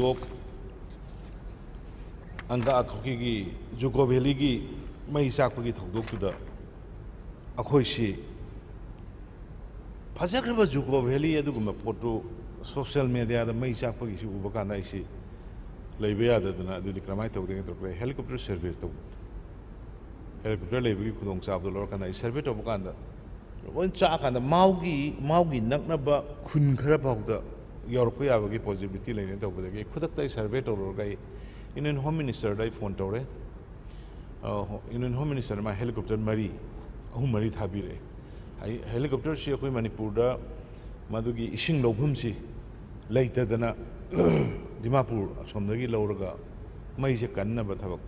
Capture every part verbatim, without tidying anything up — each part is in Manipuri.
ꯊꯧꯗꯣꯛ, ꯍꯟꯗꯛ ꯑꯩꯈꯣꯏꯒꯤ ꯖꯨꯀꯣ ꯚꯦꯂꯤꯒꯤ ꯃꯩ ꯆꯥꯛꯄꯒꯤ ꯊꯧꯗꯣꯛꯇꯨꯗ ꯑꯩꯈꯣꯏꯁꯤ ꯐꯖꯈ꯭ꯔꯕ ꯖꯨꯀꯣ ꯚꯦꯂꯤ ꯑꯗꯨꯒꯨꯝꯕ ꯄꯣꯠꯇꯨ ꯁꯣꯁꯤꯌꯦꯜ ꯃꯦꯗꯤꯌꯥꯗ ꯃꯩ ꯆꯥꯛꯄꯒꯤꯁꯤ ꯎꯕ ꯀꯥꯟꯗ ꯑꯩꯁꯤ ꯂꯩꯕ ꯌꯥꯗꯗꯅ, ꯑꯗꯨꯗꯤ ꯀꯔꯝꯍꯥꯏꯅ ꯇꯧꯗꯣꯏꯅꯣ ꯇꯧꯔꯒ ꯍꯦꯂꯤꯀꯣꯞꯇꯔ ꯁꯔꯚꯤꯁ ꯇꯧꯕ, ꯍꯦꯂꯤꯀꯣꯞꯇꯔ ꯂꯩꯕꯒꯤ ꯈꯨꯗꯣꯡꯆꯥꯕꯗꯣ ꯂꯧꯔꯀꯥꯟꯗ ꯑꯩ ꯁꯔꯚꯦ ꯇꯧꯕ ꯀꯥꯟꯗ ꯂꯣꯏ ꯆꯥꯛꯑꯀꯥꯟꯗ ꯃꯥꯎꯒꯤ, ꯃꯥꯎꯒꯤ ꯅꯛꯅꯕ ꯈꯨꯟ ꯈꯔ ꯐꯥꯎꯗ ꯌꯧꯔꯛꯄ ꯌꯥꯕꯒꯤ ꯄꯣꯖꯤꯕꯤꯂꯤꯇꯤ ꯂꯩꯅꯦ ꯇꯧꯕꯗꯒꯤ ꯑꯩ ꯈꯨꯗꯛꯇ ꯑꯩ ꯁꯔꯚꯦ ꯇꯧꯔꯨꯔꯒ ꯑꯩ ꯏꯟꯗꯤꯌꯟ ꯍꯣꯝ ꯃꯤꯅꯤꯁꯇꯔꯗ ꯑꯩ ꯐꯣꯟ ꯇꯧꯔꯦ꯫ ꯑ, ꯍꯣ-, ꯏꯟꯗꯤꯌꯟ ꯍꯣꯝ ꯃꯤꯅꯤꯁꯇꯔꯅ ꯃꯥ ꯍꯦꯂꯤꯀꯣꯞꯇꯔ ꯃꯔꯤ, ꯑꯍꯨꯝ ꯃꯔꯤ ꯊꯥꯕꯤꯔꯛꯑꯦ꯫ ꯑꯩ ꯍꯦꯂꯤꯀꯣꯞꯇꯔꯁꯤ ꯑꯩꯈꯣꯏ ꯃꯅꯤꯄꯨꯔꯗ ꯃꯗꯨꯒꯤ ꯏꯁꯤꯡ ꯂꯧꯐꯝꯁꯤ ꯂꯩꯇꯗꯅ ꯗꯤꯃꯥꯄꯨꯔ ꯑꯁꯣꯝꯗꯒꯤ ꯂꯧꯔꯒ ꯃꯩꯁꯦ ꯀꯟꯅꯕ ꯊꯕꯛ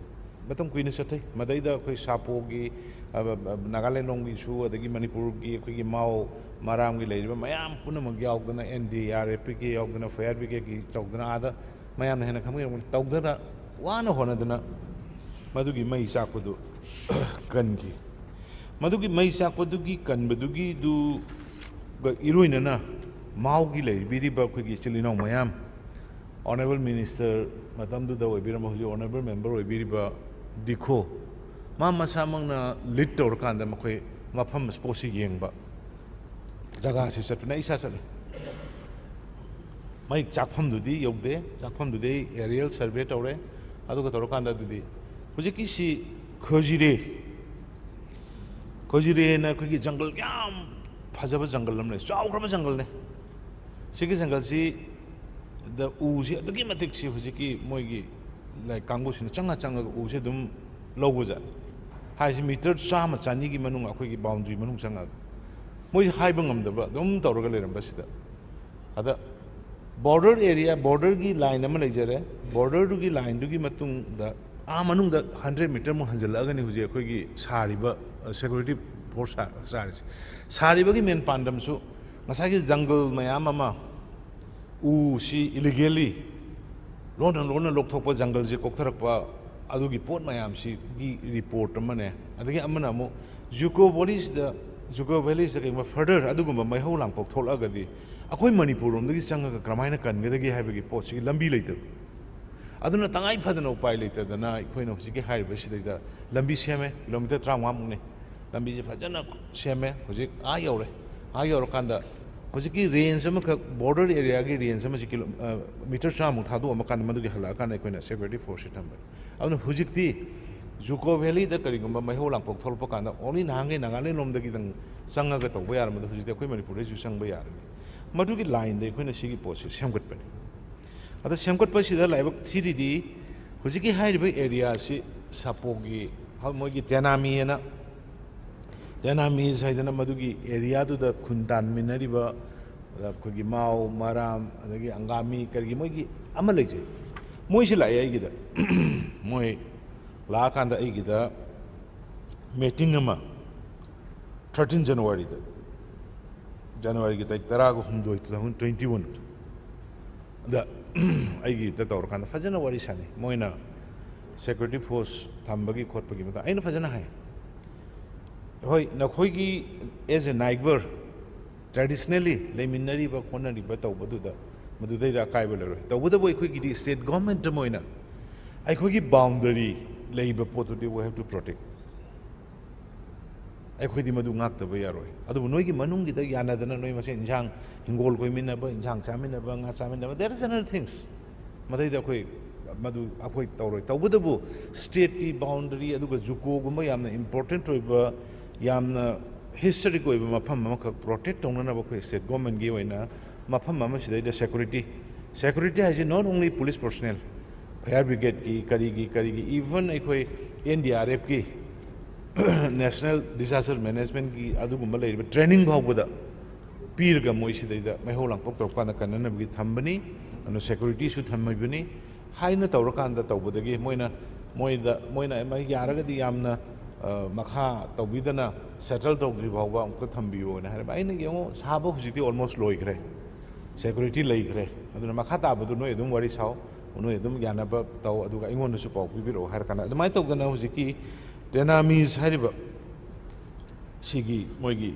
ꯃꯇꯝ ꯀꯨꯏꯅ ꯆꯠꯊꯩ꯫ ꯃꯗꯩꯗ ꯑꯩꯈꯣꯏ ꯁꯥꯄꯣꯒꯤ, ꯑ, ꯑ, ꯅꯥꯒꯥꯂꯦꯟ ꯂꯣꯝꯒꯤꯁꯨ, ꯑꯗꯒꯤ ꯃꯅꯤꯄꯨꯔꯒꯤ ꯑꯩꯈꯣꯏꯒꯤ ꯃꯥꯎ ꯃꯔꯥꯝꯒꯤ ꯂꯩꯔꯤꯕ ꯃꯌꯥꯝ ꯄꯨꯝꯅꯃꯛ ꯌꯥꯎꯗꯅ, ꯑꯦꯟ ꯗꯤ ꯑꯥꯔ ꯑꯦꯐꯀꯤ ꯌꯥꯎꯗꯅ, ꯐꯥꯌꯔ ꯕ꯭ꯔꯤꯒꯦꯗꯀꯤ ꯇꯧꯗꯅ, ꯑꯥꯗ ꯃꯌꯥꯝꯅ ꯍꯦꯟꯅ ꯈꯪꯕ ꯌꯥꯔꯝꯒꯅꯤ, ꯇꯧꯗꯅ ꯋꯥꯅ ꯍꯣꯠꯅꯗꯅ ꯃꯗꯨꯒꯤ ꯃꯩ ꯆꯥꯛꯄꯗꯨ ꯀꯟꯈꯤ꯫ ꯃꯗꯨꯒꯤ ꯃꯩ ꯆꯥꯛꯄꯗꯨꯒꯤ ꯀꯟꯕꯗꯨꯒꯤꯗꯨꯒ ꯏꯔꯣꯏꯅꯅ ꯃꯥꯎꯒꯤ ꯂꯩꯕꯤꯔꯤꯕ ꯑꯩꯈꯣꯏꯒꯤ ꯏꯆꯤꯜ ꯏꯅꯥꯎ ꯃꯌꯥꯝ, ꯑꯣꯅꯔꯦꯕꯜ ꯃꯤꯅꯤꯁꯇꯔ ꯃꯇꯝꯗꯨꯗ ꯑꯣꯏꯕꯤꯔꯝꯕ, ꯍꯧꯖꯤꯛ ꯑꯣꯅꯔꯦꯕꯜ ꯃꯦꯝꯕꯔ ꯑꯣꯏꯕꯤꯔꯤꯕ ꯗꯤꯈꯣ, ꯃꯥ ꯃꯁꯥꯃꯛꯅ ꯂꯤꯗ ꯇꯧꯔꯀꯥꯟꯗ ꯃꯈꯣꯏ ꯃꯐꯝ ꯁ꯭ꯄꯣꯠꯁꯤ ꯌꯦꯡꯕ, ꯖꯒꯥꯁꯤ ꯆꯠꯄꯅ ꯑꯩ ꯏꯁꯥ ꯆꯠꯂꯤ꯫ ꯃꯩ ꯆꯥꯛꯐꯝꯗꯨꯗꯤ ꯌꯧꯗꯦ, ꯆꯥꯛꯐꯝꯗꯨꯗꯤ ꯑꯩ ꯑꯦꯔꯤꯌꯦꯜ ꯁꯔꯚꯦ ꯇꯧꯔꯦ꯫ ꯑꯗꯨꯒ ꯇꯧꯔꯀꯥꯟꯗ ꯑꯗꯨꯗꯤ ꯍꯧꯖꯤꯛꯀꯤꯁꯤ ꯈꯣꯖꯤꯔꯦ, ꯈꯣꯖꯤꯔꯦꯅ ꯑꯩꯈꯣꯏꯒꯤ ꯖꯪꯒꯜ ꯌꯥꯝ ꯐꯖꯕ ꯖꯪꯒꯜ ꯑꯃ ꯂꯩ, ꯆꯥꯎꯈ꯭ꯔꯕ ꯖꯪꯒꯜꯅꯦ꯫ ꯁꯤꯒꯤ ꯖꯪꯒꯜꯁꯤꯗ ꯎꯁꯤ ꯑꯗꯨꯛꯀꯤ ꯃꯇꯤꯛ ꯁꯤ ꯍꯧꯖꯤꯛꯀꯤ ꯃꯣꯏꯒꯤ ꯂꯥꯏ ꯀꯥꯡꯕꯨꯁꯤꯅ ꯆꯪꯉ ꯆꯪꯉꯒ ꯎꯁꯤ ꯑꯗꯨꯝ ꯂꯧꯕꯖꯥꯠ꯫ ꯍꯥꯏꯁꯤ ꯃꯤꯇꯔ ꯆꯥꯝꯃ ꯆꯅꯤꯒꯤ ꯃꯅꯨꯡ ꯑꯩꯈꯣꯏꯒꯤ ꯕꯥꯎꯟꯗ꯭ꯔꯤ ꯃꯅꯨꯡ ꯆꯪꯉꯒ ꯃꯣꯏꯁꯤ ꯍꯥꯏꯕ ꯉꯝꯗꯕ ꯑꯗꯨꯝ ꯇꯧꯔꯒ ꯂꯩꯔꯝꯕꯁꯤꯗ, ꯑꯗ ꯕꯣꯔꯗꯔ ꯑꯦꯔꯤꯌꯥ, ꯕꯣꯔꯗꯔꯒꯤ ꯂꯥꯏꯟ ꯑꯃ ꯂꯩꯖꯔꯦ꯫ ꯕꯣꯔꯗꯔꯗꯨꯒꯤ ꯂꯥꯏꯟꯗꯨꯒꯤ ꯃꯇꯨꯡꯗ ꯑꯥ ꯃꯅꯨꯡꯗ ꯍꯟꯗ꯭ꯔꯦꯠ ꯃꯤꯇꯔꯃꯨꯛ ꯍꯟꯖꯤꯜꯂꯛꯑꯒꯅꯤ ꯍꯧꯖꯤꯛ ꯑꯩꯈꯣꯏꯒꯤ ꯁꯥꯔꯤꯕ, ꯑ, ꯁꯦꯀ꯭ꯌꯨꯔꯤꯇꯤ ꯐꯣꯔꯁ ꯁꯥ-, ꯁꯥꯔꯤꯁꯦ꯫ ꯁꯥꯔꯤꯕꯒꯤ ꯃꯦꯟ ꯄꯥꯟꯗꯝꯁꯨ ꯉꯁꯥꯏꯒꯤ ꯖꯪꯒꯜ ꯃꯌꯥꯝ ꯑꯃ ꯎꯁꯤ ꯏꯂꯤꯒꯦꯜꯂꯤ ꯂꯣꯟꯅ ꯂꯣꯟꯅ ꯂꯧꯊꯣꯛꯄ, ꯖꯪꯒꯜꯁꯦ ꯀꯣꯛꯊꯔꯛꯄ, ꯑꯗꯨꯒꯤ ꯄꯣꯠ ꯃꯌꯥꯝꯁꯤꯒꯤ ꯔꯤꯄꯣꯔꯠ ꯑꯃꯅꯦ꯫ ꯑꯗꯒꯤ ꯑꯃꯅ ꯑꯃꯨꯛ ꯖꯨꯀꯣ ꯚꯦꯂꯤꯁꯤꯗ, ꯖꯨꯀꯣ ꯚꯦꯂꯤꯁꯤꯗ ꯀꯩꯒꯨꯝꯕ ꯐꯔꯗꯔ ꯑꯗꯨꯒꯨꯝꯕ ꯃꯩꯍꯧ ꯂꯥꯡꯄꯣꯛ ꯊꯣꯛꯂꯛꯑꯒꯗꯤ ꯑꯩꯈꯣꯏ ꯃꯅꯤꯄꯨꯔ ꯂꯣꯝꯗꯒꯤ ꯆꯪꯉꯒ ꯀꯔꯝꯍꯥꯏꯅ ꯀꯟꯒꯗꯒꯦ ꯍꯥꯏꯕꯒꯤ ꯄꯣꯠꯁꯤꯒꯤ ꯂꯝꯕꯤ ꯂꯩꯇꯕ꯫ ꯑꯗꯨꯅ ꯇꯉꯥꯏ ꯐꯗꯅ ꯎꯄꯥꯏ ꯂꯩꯇꯗꯅ ꯑꯩꯈꯣꯏꯅ ꯍꯧꯖꯤꯛꯀꯤ ꯍꯥꯏꯔꯤꯕ ꯁꯤꯗꯩꯗ ꯂꯝꯕꯤ ꯁꯦꯝꯃꯦ, ꯀꯤꯂꯣꯃꯤꯇꯔ ꯇꯔꯥꯃꯉꯥꯃꯨꯛꯅꯤ꯫ ꯂꯝꯕꯤꯁꯦ ꯐꯖꯅ ꯁꯦꯝꯃꯦ꯫ ꯍꯧꯖꯤꯛ ꯑꯥ ꯌꯧꯔꯦ꯫ ꯑꯥ ꯌꯧꯔꯀꯥꯟꯗ ꯍꯧꯖꯤꯛꯀꯤ ꯔꯦꯟꯖ ꯑꯃꯈꯛ, ꯕꯣꯔꯗꯔ ꯑꯦꯔꯤꯌꯥꯒꯤ ꯔꯦꯟꯖ ꯑꯃꯁꯤ ꯀꯤꯂꯣ-, ꯑ, ꯃꯤꯇꯔ ꯇꯔꯥꯃꯨꯛ ꯊꯥꯗꯣꯛꯑꯝꯃꯀꯥꯟꯗ ꯃꯗꯨꯒꯤ ꯍꯜꯂꯛꯑꯀꯥꯟꯗ ꯑꯩꯈꯣꯏꯅ ꯁꯦꯀ꯭ꯌꯨꯔꯤꯇꯤ ꯐꯣꯔꯁꯁꯦ ꯊꯝꯕꯅꯤ꯫ ꯑꯗꯨꯅ ꯍꯧꯖꯤꯛꯇꯤ ꯖꯨꯀꯣ ꯚꯦꯂꯤꯗ ꯀꯔꯤꯒꯨꯝꯕ ꯃꯩꯍꯧ ꯂꯥꯡꯄꯣꯛ ꯊꯣꯛꯂꯛꯄ ꯀꯥꯟꯗ only ꯅꯍꯥꯟꯒꯩ ꯅꯥꯒꯥꯂꯦꯟ ꯂꯣꯝꯗꯒꯤꯗꯪ ꯆꯪꯉꯒ ꯇꯧꯕ ꯌꯥꯔꯝꯕꯗꯣ ꯍꯧꯖꯤꯛꯇꯤ ꯑꯩꯈꯣꯏ ꯃꯅꯤꯄꯨꯔꯗꯩꯁꯨ ꯆꯪꯕ ꯌꯥꯔꯅꯤ꯫ ꯃꯗꯨꯒꯤ ꯂꯥꯏꯟꯗ ꯑꯩꯈꯣꯏꯅ ꯁꯤꯒꯤ ꯄꯣꯠꯁꯤ ꯁꯦꯝꯒꯠꯄꯅꯤ꯫ ꯑꯗ ꯁꯦꯝꯒꯠꯄꯁꯤꯗ ꯂꯥꯏꯕꯛ ꯊꯤꯔꯤꯗꯤ ꯍꯧꯖꯤꯛꯀꯤ ꯍꯥꯏꯔꯤꯕ ꯑꯦꯔꯤꯌꯥꯁꯤ ꯁꯥꯄꯣꯒꯤ, ꯍ-, ꯃꯣꯏꯒꯤ ꯇꯦꯅꯥꯃꯤ ꯍꯥꯏꯅ, ꯇꯦꯅꯥꯃꯤꯁ ꯍꯥꯏꯗꯅ ꯃꯗꯨꯒꯤ ꯑꯦꯔꯤꯌꯥꯗꯨꯗ ꯈꯨꯟ ꯇꯥꯟꯃꯤꯟꯅꯔꯤꯕ, ꯑꯗ ꯑꯩꯈꯣꯏꯒꯤ ꯃꯥꯎ, ꯃꯔꯥꯝ, ꯑꯗꯒꯤ ꯑꯪꯒꯥꯃꯤ, ꯀꯔꯤꯒꯤ ꯃꯣꯏꯒꯤ ꯑꯃ ꯂꯩꯖꯩ꯫ ꯃꯣꯏꯁꯤ ꯂꯥꯛꯑꯦ ꯑꯩꯒꯤꯗ꯫ ꯃꯣꯏ ꯂꯥꯛꯑꯀꯥꯟꯗ ꯑꯩꯒꯤꯗ ꯃꯤꯇꯤꯡ ꯑꯃ ꯊꯥꯔꯇꯤꯟ ꯖꯅꯋꯥꯔꯤꯗ, ꯖꯅꯋꯥꯔꯤꯒꯤ ꯇꯥꯔꯤꯛ ꯇꯔꯥꯒ ꯍꯨꯝꯗꯣꯏ, two thousand twenty one ꯗ ꯑꯩꯒꯤꯗ ꯇꯧꯔꯀꯥꯟꯗ ꯐꯖꯅ ꯋꯥꯔꯤ ꯁꯥꯟꯅꯩ꯫ ꯃꯣꯏꯅ ꯁꯦꯀ꯭ꯌꯨꯔꯤꯇꯤ ꯐꯣꯔꯁ ꯊꯝꯕꯒꯤ ꯈꯣꯠꯄꯒꯤ ꯃꯇꯥꯡ ꯑꯩꯅ ꯐꯖꯅ ꯍꯥꯏ꯫ ꯍꯣꯏ, ꯅꯈꯣꯏꯒꯤ as a neighbor, traditionally ꯂꯩꯃꯤꯟꯅꯔꯤꯕ ꯈꯣꯠꯅꯔꯤꯕ ꯇꯧꯕꯗꯨꯗ ꯃꯗꯨꯗꯩꯗ ꯑꯀꯥꯏꯕ ꯂꯩꯔꯣꯏ꯫ ꯇꯧꯕꯇꯕꯨ ꯑꯩꯈꯣꯏꯒꯤꯗꯤ state government ꯑꯃ ꯑꯣꯏꯅ ꯑꯩꯈꯣꯏꯒꯤ boundary ꯂꯩꯕ ꯄꯣꯠꯇꯨꯗꯤ we have to protect꯫ ꯑꯩꯈꯣꯏꯗꯤ ꯃꯗꯨ ꯉꯥꯛꯇꯕ ꯌꯥꯔꯣꯏ꯫ ꯑꯗꯨꯕꯨ ꯅꯣꯏꯒꯤ ꯃꯅꯨꯡꯒꯤꯗ ꯌꯥꯅꯗꯅ ꯅꯣꯏ ꯃꯁꯦꯟ ꯏꯟꯁꯥꯡ, ꯍꯤꯡꯒꯣꯜ ꯀꯣꯏꯃꯤꯟꯅꯕ, ꯏꯟꯁꯥꯡ ꯆꯥꯃꯤꯟꯅꯕ, ꯉꯥ ꯆꯥꯃꯤꯟꯅꯕ, there is another things꯫ ꯃꯗꯩꯗ ꯑꯩꯈꯣꯏ ꯃꯗꯨ ꯑꯩꯈꯣꯏ ꯇꯧꯔꯣꯏ꯫ ꯇꯧꯕꯇꯕꯨ stateꯀꯤ boundary ꯑꯗꯨꯒ ꯖꯨꯀꯣꯒꯨꯝꯕ ꯌꯥꯝꯅ important ꯑꯣꯏꯕ, ꯌꯥꯝꯅ historic ꯑꯣꯏꯕ ꯃꯐꯝ ꯑꯃꯈꯛ protect ꯇꯧꯅꯅꯕ ꯑꯩꯈꯣꯏ state governmentꯀꯤ ꯑꯣꯏꯅ ꯃꯐꯝ ꯑꯃ ꯁꯤꯗꯩꯗ security, security ꯍꯥꯏꯁꯦ not only police personnel, fire brigadeꯀꯤ, ꯀꯔꯤꯒꯤ, ꯀꯔꯤꯒꯤ, even ꯑꯩꯈꯣꯏ NDRFꯀꯤ, National Disaster Managementꯀꯤ ꯑꯗꯨꯒꯨꯝꯕ ꯂꯩꯔꯤꯕ training ꯐꯥꯎꯕꯗ ꯄꯤꯔꯒ ꯃꯣꯏ ꯁꯤꯗꯩꯗ ꯃꯩꯍꯧ ꯂꯥꯡꯄꯣꯛ ꯇꯧꯔꯀꯥꯟꯗ ꯀꯟꯅꯅꯕꯒꯤ ꯊꯝꯕꯅꯤ꯫ ꯑꯗꯨꯅ securityꯁꯨ ꯊꯝꯃꯤꯕꯅꯤ꯫ ꯍꯥꯏꯅ ꯇꯧꯔꯀꯥꯟꯗ ꯇꯧꯕꯗꯒꯤ ꯃꯣꯏꯅ, ꯃꯣꯏꯗ, ꯃꯣꯏꯅ ꯌꯥꯔꯒꯗꯤ ꯌꯥꯝꯅ, ꯑ, ꯃꯈꯥ ꯇꯧꯕꯤꯗꯅ settle ꯇꯧꯗ꯭ꯔꯤ ꯐꯥꯎꯕ ꯑꯃꯨꯛꯇ ꯊꯝꯕꯤꯌꯣꯅ ꯍꯥꯏꯔꯕ꯫ ꯑꯩꯅ ꯌꯦꯡꯉꯣ, ꯁꯥꯕ ꯍꯧꯖꯤꯛꯇꯤ almost ꯂꯣꯏꯈ꯭ꯔꯦ, security ꯂꯩꯈ꯭ꯔꯦ, ꯑꯗꯨꯅ ꯃꯈꯥ ꯇꯥꯕꯗꯨ ꯅꯣꯏ ꯑꯗꯨꯝ ꯋꯥꯔꯤ ꯁꯥꯎ, ꯅꯣꯏ ꯑꯗꯨꯝ ꯌꯥꯅꯕ ꯇꯧ, ꯑꯗꯨꯒ ꯑꯩꯉꯣꯟꯗꯁꯨ ꯄꯥꯎ ꯄꯤꯕꯤꯔꯛꯑꯣ ꯍꯥꯏꯔ ꯀꯥꯟꯗ ꯑꯗꯨꯃꯥꯏꯅ ꯇꯧꯗꯅ ꯍꯧꯖꯤꯛꯀꯤ ꯇꯦꯅꯥꯃꯤꯁ ꯍꯥꯏꯔꯤꯕ ꯁꯤꯒꯤ ꯃꯣꯏꯒꯤ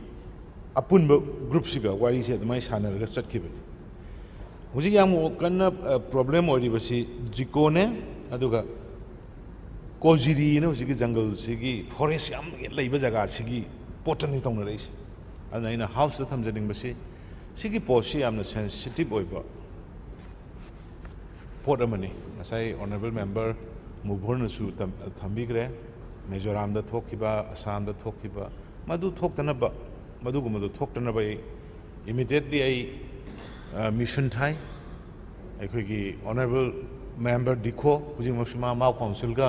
ꯑꯄꯨꯟꯕ ꯒ꯭ꯔꯨꯞꯁꯤꯒ ꯋꯥꯔꯤꯁꯦ ꯑꯗꯨꯃꯥꯏꯅ ꯁꯥꯟꯅꯔꯒ ꯆꯠꯈꯤꯕꯅꯤ꯫ ꯍꯧꯖꯤꯛ ꯌꯥꯝ ꯀꯟꯅ ꯄ꯭ꯔꯣꯕ꯭ꯂꯦꯝ ꯑꯣꯏꯔꯤꯕꯁꯤ ꯖꯤꯀꯣꯅꯦ, ꯑꯗꯨꯒ ꯀꯣꯖꯤꯔꯤꯅ ꯍꯧꯖꯤꯛꯀꯤ ꯖꯪꯒꯜꯁꯤꯒꯤ, ꯐꯣꯔꯦꯁ ꯌꯥꯝ ꯂꯩꯕ ꯖꯒꯥꯁꯤꯒꯤ ꯄꯣꯠꯇꯅꯤ ꯇꯧꯅꯔꯛꯏꯁꯦ꯫ ꯑꯗꯨꯅ ꯑꯩꯅ ꯍꯥꯎꯁꯇ ꯊꯝꯖꯅꯤꯡꯕꯁꯤ, ꯁꯤꯒꯤ ꯄꯣꯠꯁꯤ ꯌꯥꯝꯅ ꯁꯦꯟꯁꯤꯇꯤꯞ ꯑꯣꯏꯕ ꯄꯣꯠ ꯑꯃꯅꯤ꯫ ꯉꯁꯥꯏ ꯑꯣꯅꯔꯦꯕꯜ ꯃꯦꯝꯕꯔ ꯃꯨꯚꯔꯅꯁꯨ ꯊꯝꯕꯤꯈ꯭ꯔꯦ, ꯃꯤꯖꯣꯔꯥꯝꯗ ꯊꯣꯛꯈꯤꯕ, ꯑꯁꯥꯝꯗ ꯊꯣꯛꯈꯤꯕ, ꯃꯗꯨ ꯊꯣꯛꯇꯅꯕ, ꯃꯗꯨꯒꯨꯝꯕꯗꯨ ꯊꯣꯛꯇꯅꯕ ꯑꯩ ꯏꯃꯤꯗꯤꯌꯦꯠꯂꯤ ꯑꯩ ꯃꯤꯁꯟ ꯊꯥꯏ꯫ ꯑꯩꯈꯣꯏꯒꯤ ꯑꯣꯅꯔꯦꯕꯜ ꯃꯦꯝꯕꯔ ꯗꯤꯈꯣ ꯍꯧꯖꯤꯛꯃꯛꯁꯨ ꯃꯥ ꯃꯥꯎ ꯀꯥꯎꯟꯁꯤꯜꯒ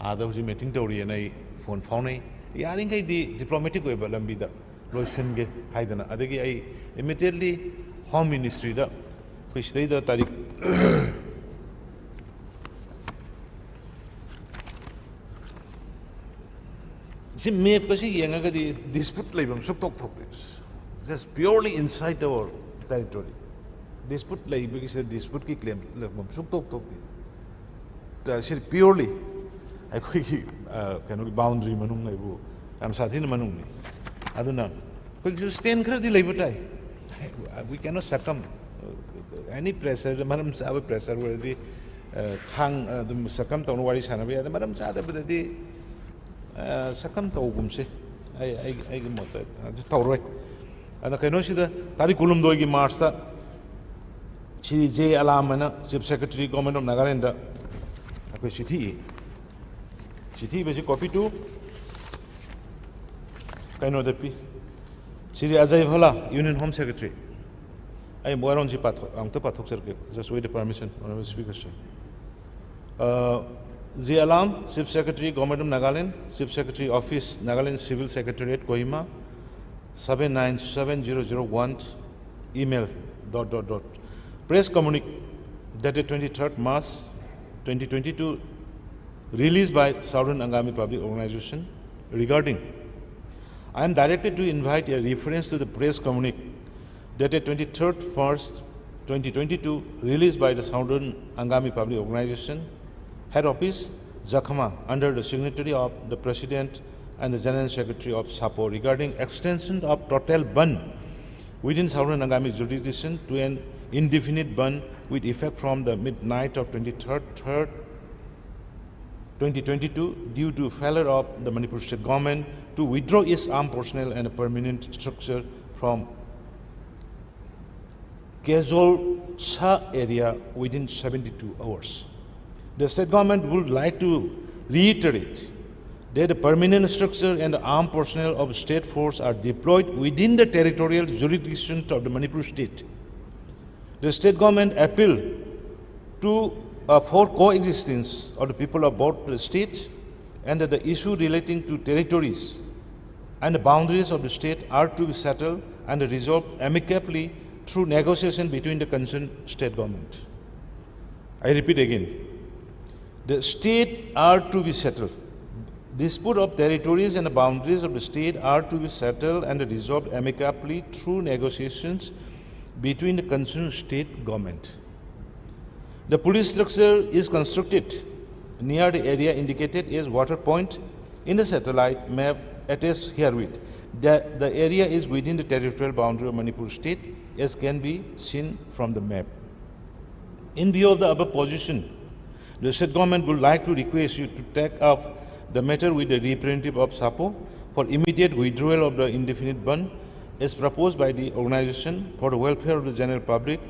ꯑꯥꯗ ꯍꯧꯖꯤꯛ ꯃꯤꯇꯤꯡ ꯇꯧꯔꯤꯑꯅ ꯑꯩ ꯐꯣꯟ ꯐꯥꯎꯅꯩ꯫ ꯌꯥꯔꯤꯈꯩꯗꯤ ꯗꯤꯄ꯭ꯂꯣꯃꯦꯇꯤꯛ ꯑꯣꯏꯕ ꯂꯝꯕꯤꯗ ꯂꯣꯏꯁꯤꯟꯒꯦ ꯍꯥꯏꯗꯅ꯫ ꯑꯗꯒꯤ ꯑꯩ ꯏꯃꯤꯗꯤꯌꯦꯠꯂꯤ ꯍꯣꯝ ꯃꯤꯅꯤꯁꯇ꯭ꯔꯤꯗ ꯑꯩꯈꯣꯏ ꯁꯤꯗꯩꯗ ꯇꯥꯔꯤꯛ ꯁꯤ ꯃꯦꯞꯀꯁꯤ ꯌꯦꯡꯉꯒꯗꯤ ꯗꯤꯁꯄ꯭ꯌꯨꯠ ꯂꯩꯐꯝ ꯁꯨꯛꯊꯣꯛ ꯊꯣꯛꯇꯦ꯫ Just purely inside our territory. Dispute ꯂꯩꯕꯒꯤꯁꯤꯗ ꯗꯤꯁꯄ꯭ꯌꯨꯠꯀꯤ ꯀ꯭ꯂꯦꯝ ꯂꯩꯐꯝ ꯁꯨꯛꯊꯣꯛ ꯊꯣꯛꯇꯦ꯫ ꯁꯤ ꯄꯤꯌꯣꯔꯂꯤ ꯑꯩꯈꯣꯏꯒꯤ ꯀꯩꯅꯣꯒꯤ ꯕꯥꯎꯟꯗ꯭ꯔꯤ ꯃꯅꯨꯡ ꯂꯩꯕꯨ ꯌꯥꯝ ꯁꯥꯊꯤꯅ ꯃꯅꯨꯡꯅꯤ꯫ ꯑꯗꯨꯅ ꯑꯩꯈꯣꯏꯒꯤꯁꯨ ꯁ꯭ꯇꯦꯟ ꯈꯔꯗꯤ ꯂꯩꯕ ꯇꯥꯏ꯫ We cannot succumb any pressure, ꯃꯔꯝ ꯆꯥꯕ ꯄ꯭ꯔꯦꯁꯔ ꯑꯣꯏꯔꯗꯤ ꯈꯥꯡ ꯑꯗꯨꯝ ꯁꯛꯀꯝ ꯇꯧꯅ ꯋꯥꯔꯤ ꯁꯥꯟꯅꯕ ꯌꯥꯗꯦ꯫ ꯃꯔꯝ ꯆꯥꯗꯕꯗꯗꯤ ꯁꯛꯀꯝ ꯇꯧꯒꯨꯝꯁꯦ꯫ ꯑꯩ ꯑꯩꯒꯤ ꯃꯣꯠꯇ ꯑꯗꯨ ꯇꯧꯔꯣꯏ꯫ ꯑꯗ ꯀꯩꯅꯣꯁꯤꯗ ꯇꯥꯔꯤꯛ ꯀꯨꯟꯍꯨꯝꯗꯣꯏꯒꯤ ꯃꯥꯔꯁꯇ ꯁ꯭ꯔꯤ ꯖꯦ ꯑꯂꯥꯝ ꯍꯥꯏꯅ chief secretary government of Nagaland ꯑꯩꯈꯣꯏ ꯆꯤꯊꯤ ꯏ꯫ ꯆꯤꯊꯤ ꯏꯕꯁꯤ ꯀꯣꯄꯤ ꯇꯨ ꯀꯩꯅꯣꯗ ꯄꯤ, Shri Ajay ꯚꯂꯥ, union home secretary. ꯑꯩ ꯋꯥꯔꯣꯟꯁꯤ ꯄꯥꯊꯣꯛ ꯑꯃꯨꯛꯇ ꯄꯥꯊꯣꯛꯆꯔꯛꯀꯦ, just with the permission, Honorable Speaker, sir. Uh, J Alam, Chief Secretary, Government of Nagaland, Chief Secretary Office, Nagaland Civil Secretariat, Kohima, seven nine seven zero zero one, email, dot, dot, dot. Press communique dated twenty-third March twenty twenty-two, released by Southern Angami Public Organization regarding, I am directed to invite a reference to the press communique dated twenty-third March twenty twenty-two, released by the Southern Angami Public Organization, Head Office, Jakhama, under the signatory of the President and the General Secretary of SAPO regarding extension of total ban within Southern Angami jurisdiction to an indefinite ban with effect from the midnight of twenty-third third twenty twenty-two due to failure of the Manipur state government to withdraw its armed personnel and permanent structure from Kejolsa area within seventy-two hours. The state government would like to reiterate that the permanent structure and the armed personnel of state force are deployed within the territorial jurisdiction of the Manipur state. The state government appeal to uh, for coexistence of the people of both the state, and that the issue relating to territories and the boundaries of the state are to be settled and resolved amicably through negotiation between the concerned state government. I repeat again, the state are to be settled. Dispute of territories and the boundaries of the state are to be settled and resolved amicably through negotiations between the concerned state government. The police structure is constructed near the area indicated as water point in the satellite map attached herewith. That the area is within the territorial boundary of Manipur state, as can be seen from the map. In view of the above position, the state government would like to request you to take up the matter with the representative of SAPO for immediate withdrawal of the indefinite ban as proposed by the Organization for the Welfare of the General Public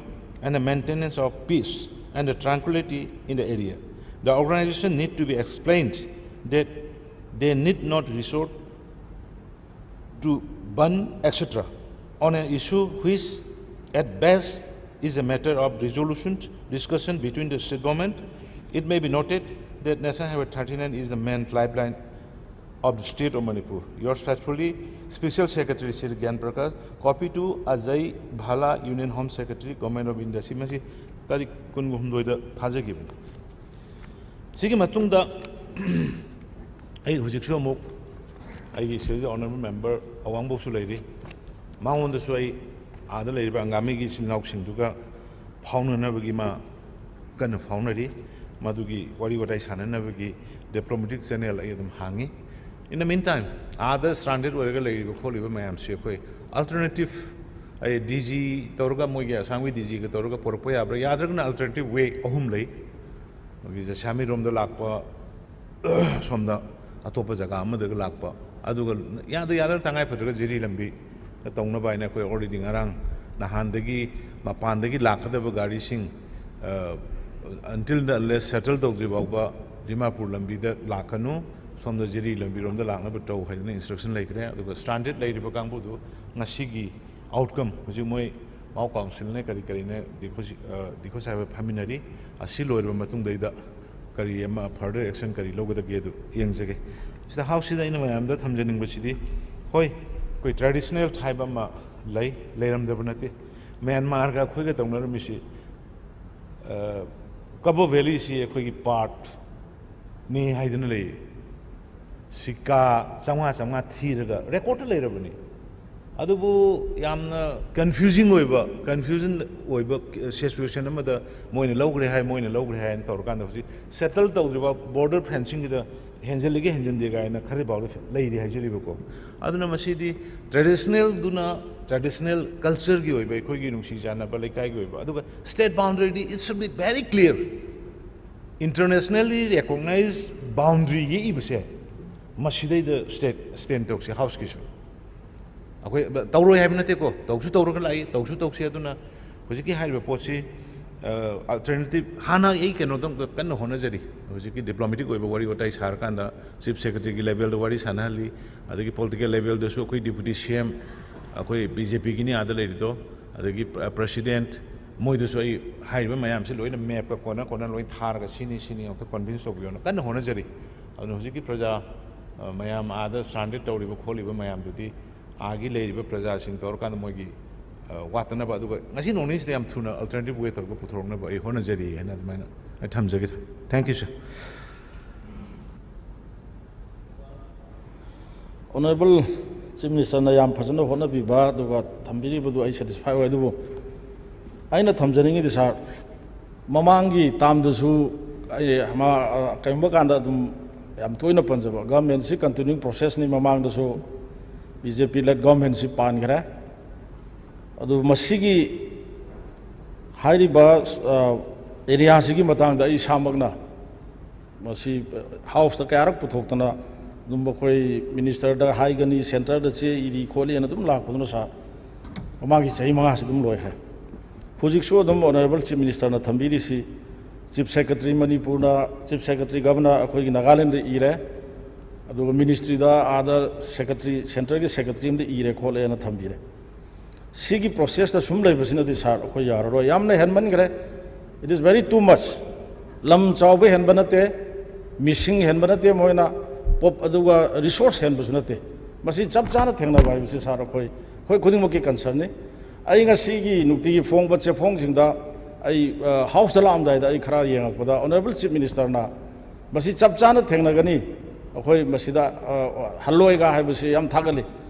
and the Maintenance of Peace and the Tranquility in the area. The organization need to be explained that they need not resort to ban, et cetera, on an issue which, at best, is a matter of resolution discussion between the state government. It may be noted that National Highway thirty-nine is the main lifeline of the state of Manipur. Yours faithfully, Special Secretary Shri Gyan Prakash, copy to Ajay Bhalla, Union Home Secretary, Government of India. ꯁꯤ ꯃꯁꯤ ꯇꯥꯔꯤꯛ ꯀꯨꯟꯒ ꯍꯨꯝꯗꯣꯏꯗ ꯊꯥꯖꯈꯤꯕꯅꯤ꯫ ꯁꯤꯒꯤ ꯃꯇꯨꯡꯗ ꯑꯩ ꯍꯧꯖꯤꯛꯁꯨ ꯑꯃꯨꯛ ꯑꯩꯒꯤ ꯁꯤꯗꯩꯗ honourable member ꯑꯋꯥꯡꯕꯧꯁꯨ ꯂꯩꯔꯤ, ꯃꯉꯣꯟꯗꯁꯨ ꯑꯩ ꯑꯥꯗ ꯂꯩꯔꯤꯕ ꯑꯪꯒꯥꯃꯤꯒꯤ ꯏꯆꯤꯜ ꯏꯅꯥꯎꯁꯤꯡꯗꯨꯒ ꯐꯥꯎꯅꯅꯕꯒꯤ ꯃꯥ ꯀꯟꯅ ꯐꯥꯎꯅꯔꯤ꯫ ꯃꯗꯨꯒꯤ ꯋꯥꯔꯤ ꯋꯥꯇꯥꯏ ꯁꯥꯟꯅꯅꯕꯒꯤ diplomatic channel ꯑꯩ ꯑꯗꯨꯝ ꯍꯥꯡꯉꯤ꯫ In the meantime, ꯑꯥꯗ stranded ꯑꯣꯏꯔꯒ ꯂꯩꯔꯤꯕ ꯈꯣꯠꯂꯤꯕ ꯃꯌꯥꯝꯁꯤ ꯑꯩꯈꯣꯏ alternative, ꯑꯩ ꯗꯤ ꯖꯤ ꯇꯧꯔꯒ, ꯃꯣꯏꯒꯤ ꯑꯁꯥꯝꯒꯤ ꯗꯤ ꯖꯤꯒ ꯇꯧꯔꯒ ꯄꯨꯔꯛꯄ ꯌꯥꯕ꯭ꯔꯥ? ꯌꯥꯗ꯭ꯔꯒꯅ alternative way ꯑꯍꯨꯝ ꯂꯩ꯫ ꯑꯩꯈꯣꯏꯒꯤ ꯖꯁꯥꯃꯤꯔꯣꯝꯗ ꯂꯥꯛꯄ, ꯁꯣꯝꯗ ꯑꯇꯣꯞꯄ ꯖꯒꯥ ꯑꯃꯗꯒ ꯂꯥꯛꯄ, ꯑꯗꯨꯒ ꯌꯥꯗ ꯌꯥꯗ꯭ꯔꯒ ꯇꯉꯥꯏ ꯐꯗ꯭ꯔꯒ ꯖꯤꯔꯤ ꯂꯝꯕꯤ ꯇꯧꯅꯕ ꯍꯥꯏꯅ ꯑꯩꯈꯣꯏ already ꯉꯔꯥꯡ ꯅꯍꯥꯟꯗꯒꯤ ꯃꯄꯥꯟꯗꯒꯤ ꯂꯥꯛꯀꯗꯕ ꯒꯥꯔꯤꯁꯤꯡ, until unless settle ꯇꯧꯗ꯭ꯔꯤ ꯐꯥꯎꯕ ꯗꯤꯃꯥꯄꯨꯔ ꯂꯝꯕꯤꯗ ꯂꯥꯛꯀꯅꯨ, ꯁꯣꯝꯗ ꯖꯤꯔꯤ ꯂꯝꯕꯤꯔꯣꯝꯗ ꯂꯥꯛꯅꯕ ꯇꯧ ꯍꯥꯏꯗꯅ instruction ꯂꯩꯈ꯭ꯔꯦ꯫ ꯑꯗꯨꯒ stranded ꯂꯩꯔꯤꯕ ꯀꯥꯡꯕꯨꯗꯨ ꯉꯁꯤꯒꯤ outcome, ꯍꯧꯖꯤꯛ ꯃꯣꯏ ꯃꯥꯎ ꯀꯥꯎꯟꯁꯤꯜꯅ ꯀꯔꯤ ꯀꯔꯤꯅ ꯗꯤꯈꯣ ꯁꯥꯍꯦꯕ ꯐꯝꯃꯤꯟꯅꯔꯤ, ꯑꯁꯤ ꯂꯣꯏꯔꯕ ꯃꯇꯨꯡꯗꯩꯗ ꯀꯔꯤ ꯑꯃ further action ꯀꯔꯤ ꯂꯧꯒꯗꯒꯦ ꯑꯗꯨ ꯌꯦꯡꯖꯒꯦ꯫ ꯁꯤꯗ ꯍꯥꯎꯁꯁꯤꯗ ꯑꯩꯅ ꯃꯌꯥꯝꯗ ꯊꯝꯖꯅꯤꯡꯕꯁꯤꯗꯤ, ꯍꯣꯏ, ꯑꯩꯈꯣꯏ traditional tribe ꯑꯃ ꯂꯩ, ꯂꯩꯔꯝꯗꯕ ꯅꯠꯇꯦ꯫ ꯃ꯭ꯌꯥꯟꯃꯥꯔꯒ ꯑꯩꯈꯣꯏꯒ ꯇꯧꯅꯔꯝꯃꯤꯁꯤ, ꯀꯕꯣ ꯚꯦꯂꯤꯁꯤ ꯑꯩꯈꯣꯏꯒꯤ ꯄꯥꯔꯠꯅꯤ ꯍꯥꯏꯗꯅ ꯂꯩ꯫ ꯁꯤꯀꯥ ꯆꯥꯝꯃꯉꯥ ꯆꯥꯝꯃꯉꯥ ꯊꯤꯔꯒ ꯔꯦꯀꯣꯔꯠꯇ ꯂꯩꯔꯕꯅꯤ꯫ ꯑꯗꯨꯕꯨ ꯌꯥꯝꯅ confusing ꯑꯣꯏꯕ, confusion ꯑꯣꯏꯕ situation ꯑꯃꯗ ꯃꯣꯏꯅ ꯂꯧꯈ꯭ꯔꯦ ꯍꯥꯏ, ꯃꯣꯏꯅ ꯂꯧꯈ꯭ꯔꯦ ꯍꯥꯏꯅ ꯇꯧꯔꯀꯥꯟꯗ ꯍꯧꯖꯤꯛ settle ꯇꯧꯗ꯭ꯔꯤꯕ border fencingꯒꯤꯗ ꯍꯦꯟꯖꯜꯂꯤꯒ ꯍꯦꯟꯖꯟꯗꯦ ꯀꯥꯏꯅ ꯈꯔ ꯐꯥꯎꯗ ꯂꯩꯔꯤ ꯍꯥꯏꯖꯔꯤꯕꯀꯣ꯫ ꯑꯗꯨꯅ ꯃꯁꯤꯗꯤ traditionalꯗꯨꯅ, traditional cultureꯒꯤ ꯑꯣꯏꯕ ꯑꯩꯈꯣꯏꯒꯤ ꯅꯨꯡꯁꯤ ꯆꯥꯟꯅꯕ ꯂꯩꯀꯥꯏꯒꯤ ꯑꯣꯏꯕ, ꯑꯗꯨꯒ state boundaryꯗꯤ it should be very clear꯫ Internationally recognized boundary ꯌꯦꯛꯏꯕꯁꯦ ꯃꯁꯤꯗꯩꯗ state stand ꯇꯧꯁꯤ ꯍꯥꯎꯁꯀꯤꯁꯨ꯫ ꯑꯩꯈꯣꯏ ꯇꯧꯔꯣꯏ ꯍꯥꯏꯕ ꯅꯠꯇꯦꯀꯣ, ꯇꯧꯁꯨ ꯇꯧꯔꯒ ꯂꯥꯛꯏ, ꯇꯧꯁꯨ ꯇꯧꯁꯤ꯫ ꯑꯗꯨꯅ ꯍꯧꯖꯤꯛꯀꯤ ꯍꯥꯏꯔꯤꯕ ꯄꯣꯠꯁꯤ, alternative, ꯍꯥꯟꯅ ꯑꯩ ꯀꯩꯅꯣꯗꯣ ꯑꯝꯇ ꯀꯟꯅ ꯍꯣꯠꯅꯖꯔꯤ꯫ ꯍꯧꯖꯤꯛꯀꯤ diplomatic ꯑꯣꯏꯕ ꯋꯥꯔꯤ ꯋꯥꯇꯥꯏ ꯁꯥꯔꯀꯥꯟꯗ chief secretaryꯒꯤ levelꯗ ꯋꯥꯔꯤ ꯁꯥꯟꯅꯍꯜꯂꯤ, ꯑꯗꯒꯤ political levelꯗꯁꯨ ꯑꯩꯈꯣꯏ deputy C M, ꯑꯩꯈꯣꯏ BJPꯒꯤꯅꯤ ꯑꯥꯗ ꯂꯩꯔꯤꯗꯣ, ꯑꯗꯒꯤ president, ꯃꯣꯏꯗꯁꯨ ꯑꯩ ꯍꯥꯏꯔꯤꯕ ꯃꯌꯥꯝꯁꯤ ꯂꯣꯏꯅ mapꯀ ꯀꯣꯟꯅ ꯀꯣꯟꯅ ꯂꯣꯏ ꯊꯥꯔꯒ ꯁꯤꯅꯤ ꯁꯤꯅꯤ ꯑꯃꯨꯛꯇ convince ꯇꯧꯕꯤꯌꯣꯅ ꯀꯟꯅ ꯍꯣꯠꯅꯖꯔꯤ꯫ ꯑꯗꯨꯅ ꯍꯧꯖꯤꯛꯀꯤ ꯄ꯭ꯔꯖꯥ, ꯃꯌꯥꯝ ꯑꯥꯗ stranded ꯇꯧꯔꯤꯕ ꯈꯣꯠꯂꯤꯕ ꯃꯌꯥꯝꯗꯨꯗꯤ ꯑꯥꯒꯤ ꯂꯩꯔꯤꯕ ꯄ꯭ꯔꯖꯥꯁꯤꯡ ꯇꯧꯔꯀꯥꯟꯗ ꯃꯣꯏꯒꯤ ꯋꯥꯠꯇꯅꯕ, ꯑꯗꯨꯒ ꯉꯁꯤ ꯅꯣꯡꯅꯤꯁꯤꯗ ꯌꯥꯝ ꯊꯨꯅ alternative way ꯇꯧꯔꯒ ꯄꯨꯊꯣꯔꯛꯅꯕ ꯑꯩ ꯍꯣꯠꯅꯖꯔꯤ ꯍꯥꯏꯅ ꯑꯗꯨꯃꯥꯏꯅ ꯑꯩ ꯊꯝꯖꯒꯦ꯫ Thank you, sir꯫ Honourable Chief Ministerꯅ ꯌꯥꯝ ꯐꯖꯅ ꯍꯣꯠꯅꯕꯤꯕ ꯑꯗꯨꯒ ꯊꯝꯕꯤꯔꯤꯕꯗꯨ ꯑꯩ satisfy ꯑꯣꯏ꯫ ꯑꯗꯨꯕꯨ ꯑꯩꯅ ꯊꯝꯖꯅꯤꯡꯉꯤꯗꯤ, sir, ꯃꯃꯥꯡꯒꯤ termꯗꯁꯨ ꯑꯩ ꯀꯔꯤꯒꯨꯝꯕ ꯀꯥꯟꯗ ꯑꯗꯨꯝ ꯌꯥꯝ ꯇꯣꯏꯅ ꯄꯟꯖꯕ, ꯒꯚꯔꯟꯃꯦꯟꯁꯤ ꯀꯟꯇꯤꯅ꯭ꯌꯨꯌꯤꯡ ꯄ꯭ꯔꯣꯁꯦꯁꯅꯤ꯫ ꯃꯃꯥꯡꯗꯁꯨ ꯕꯤ ꯖꯦ ꯄꯤ ꯂꯦꯗ ꯒꯚꯔꯟꯃꯦꯟꯁꯤ ꯄꯥꯟꯈ꯭ꯔꯦ꯫ ꯑꯗꯨ ꯃꯁꯤꯒꯤ ꯍꯥꯏꯔꯤꯕ, ꯑ, ꯑꯦꯔꯤꯌꯥꯁꯤꯒꯤ ꯃꯇꯥꯡꯗ ꯑꯩ ꯏꯁꯥꯃꯛꯅ ꯃꯁꯤ ꯍꯥꯎꯁꯇ ꯀꯌꯥꯔꯛ ꯄꯨꯊꯣꯛꯇꯅ ꯑꯗꯨꯝ ꯑꯩꯈꯣꯏ ꯃꯤꯅꯤꯁꯇꯔꯗ ꯍꯥꯏꯒꯅꯤ, ꯁꯦꯟꯇꯔꯗ ꯆꯦ ꯏꯔꯤ ꯈꯣꯠꯂꯤꯅ ꯑꯗꯨꯝ ꯂꯥꯛꯄꯗꯨꯅ, ꯁꯥꯔ, ꯃꯃꯥꯡꯒꯤ ꯆꯍꯤ ꯃꯉꯥꯁꯤ ꯑꯗꯨꯝ ꯂꯣꯏꯈ꯭ꯔꯦ꯫ ꯍꯧꯖꯤꯛꯁꯨ ꯑꯗꯨꯝ ꯑꯣꯅꯔꯦꯕꯜ ꯆꯤꯐ ꯃꯤꯅꯤꯁꯇꯔꯅ ꯊꯝꯕꯤꯔꯤꯁꯤ, ꯆꯤꯐ ꯁꯦꯀ꯭ꯔꯦꯇꯔꯤ ꯃꯅꯤꯄꯨꯔꯅ, ꯆꯤꯐ ꯁꯦꯀ꯭ꯔꯦꯇꯔꯤ ꯒꯚꯔꯅꯔ ꯑꯩꯈꯣꯏꯒꯤ ꯅꯥꯒꯥꯂꯦꯟꯗ ꯏꯔꯦ, ꯑꯗꯨꯒ ꯃꯤꯅꯤꯁꯇ꯭ꯔꯤꯗ ꯑꯥꯗ ꯁꯦꯀ꯭ꯔꯦꯇꯔꯤ, ꯁꯦꯟꯇꯔꯒꯤ ꯁꯦꯀ꯭ꯔꯦꯇꯔꯤ ꯑꯃꯗ ꯏꯔꯦ ꯈꯣꯠꯂꯦꯅ ꯊꯝꯕꯤꯔꯦ꯫ ꯁꯤꯒꯤ ꯄ꯭ꯔꯣꯁꯦꯁꯇ ꯁꯨꯝ ꯂꯩꯕꯁꯤꯅꯗꯤ, ꯁꯥꯔ, ꯑꯩꯈꯣꯏ ꯌꯥꯔꯔꯣꯏ, ꯌꯥꯝꯅ ꯍꯦꯟꯃꯟꯈ꯭ꯔꯦ꯫ It is very too much. ꯂꯝ ꯆꯥꯎꯕ ꯍꯦꯟꯕ ꯅꯠꯇꯦ, ꯃꯤꯁꯤꯡ ꯍꯦꯟꯕ ꯅꯠꯇꯦ, ꯃꯣꯏꯅ ꯄꯣꯞ, ꯑꯗꯨꯒ ꯔꯤꯁꯣꯔꯁ ꯍꯦꯟꯕꯁꯨ ꯅꯠꯇꯦ꯫ ꯃꯁꯤ ꯆꯞ ꯆꯥꯅ ꯊꯦꯡꯅꯕ ꯍꯥꯏꯕꯁꯤ, ꯁꯥꯔ, ꯑꯩꯈꯣꯏ, ꯑꯩꯈꯣꯏ ꯈꯨꯗꯤꯡꯃꯛꯀꯤ ꯀꯟꯁꯔꯟꯅꯤ꯫ ꯑꯩ ꯉꯁꯤꯒꯤ ꯅꯨꯡꯇꯤꯒꯤ ꯐꯣꯡꯕ ꯆꯦꯐꯣꯡꯁꯤꯡꯗ ꯑꯩ, ꯑ, ꯍꯥꯎꯁꯇ ꯂꯥꯛꯑꯝꯗꯥꯏꯗ ꯑꯩ ꯈꯔ ꯌꯦꯡꯉꯛꯄꯗ, ꯑꯣꯅꯔꯦꯕꯜ ꯆꯤꯐ ꯃꯤꯅꯤꯁꯇꯔꯅ ꯃꯁꯤ ꯆꯞ ꯆꯥꯅ ꯊꯦꯡꯅꯒꯅꯤ, ꯑꯩꯈꯣꯏ ꯃꯁꯤꯗ, ꯑ, ꯍꯜꯂꯣꯏꯒ ꯍꯥꯏꯕꯁꯤ ꯌꯥꯝ ꯊꯥꯒꯠꯂꯤ꯫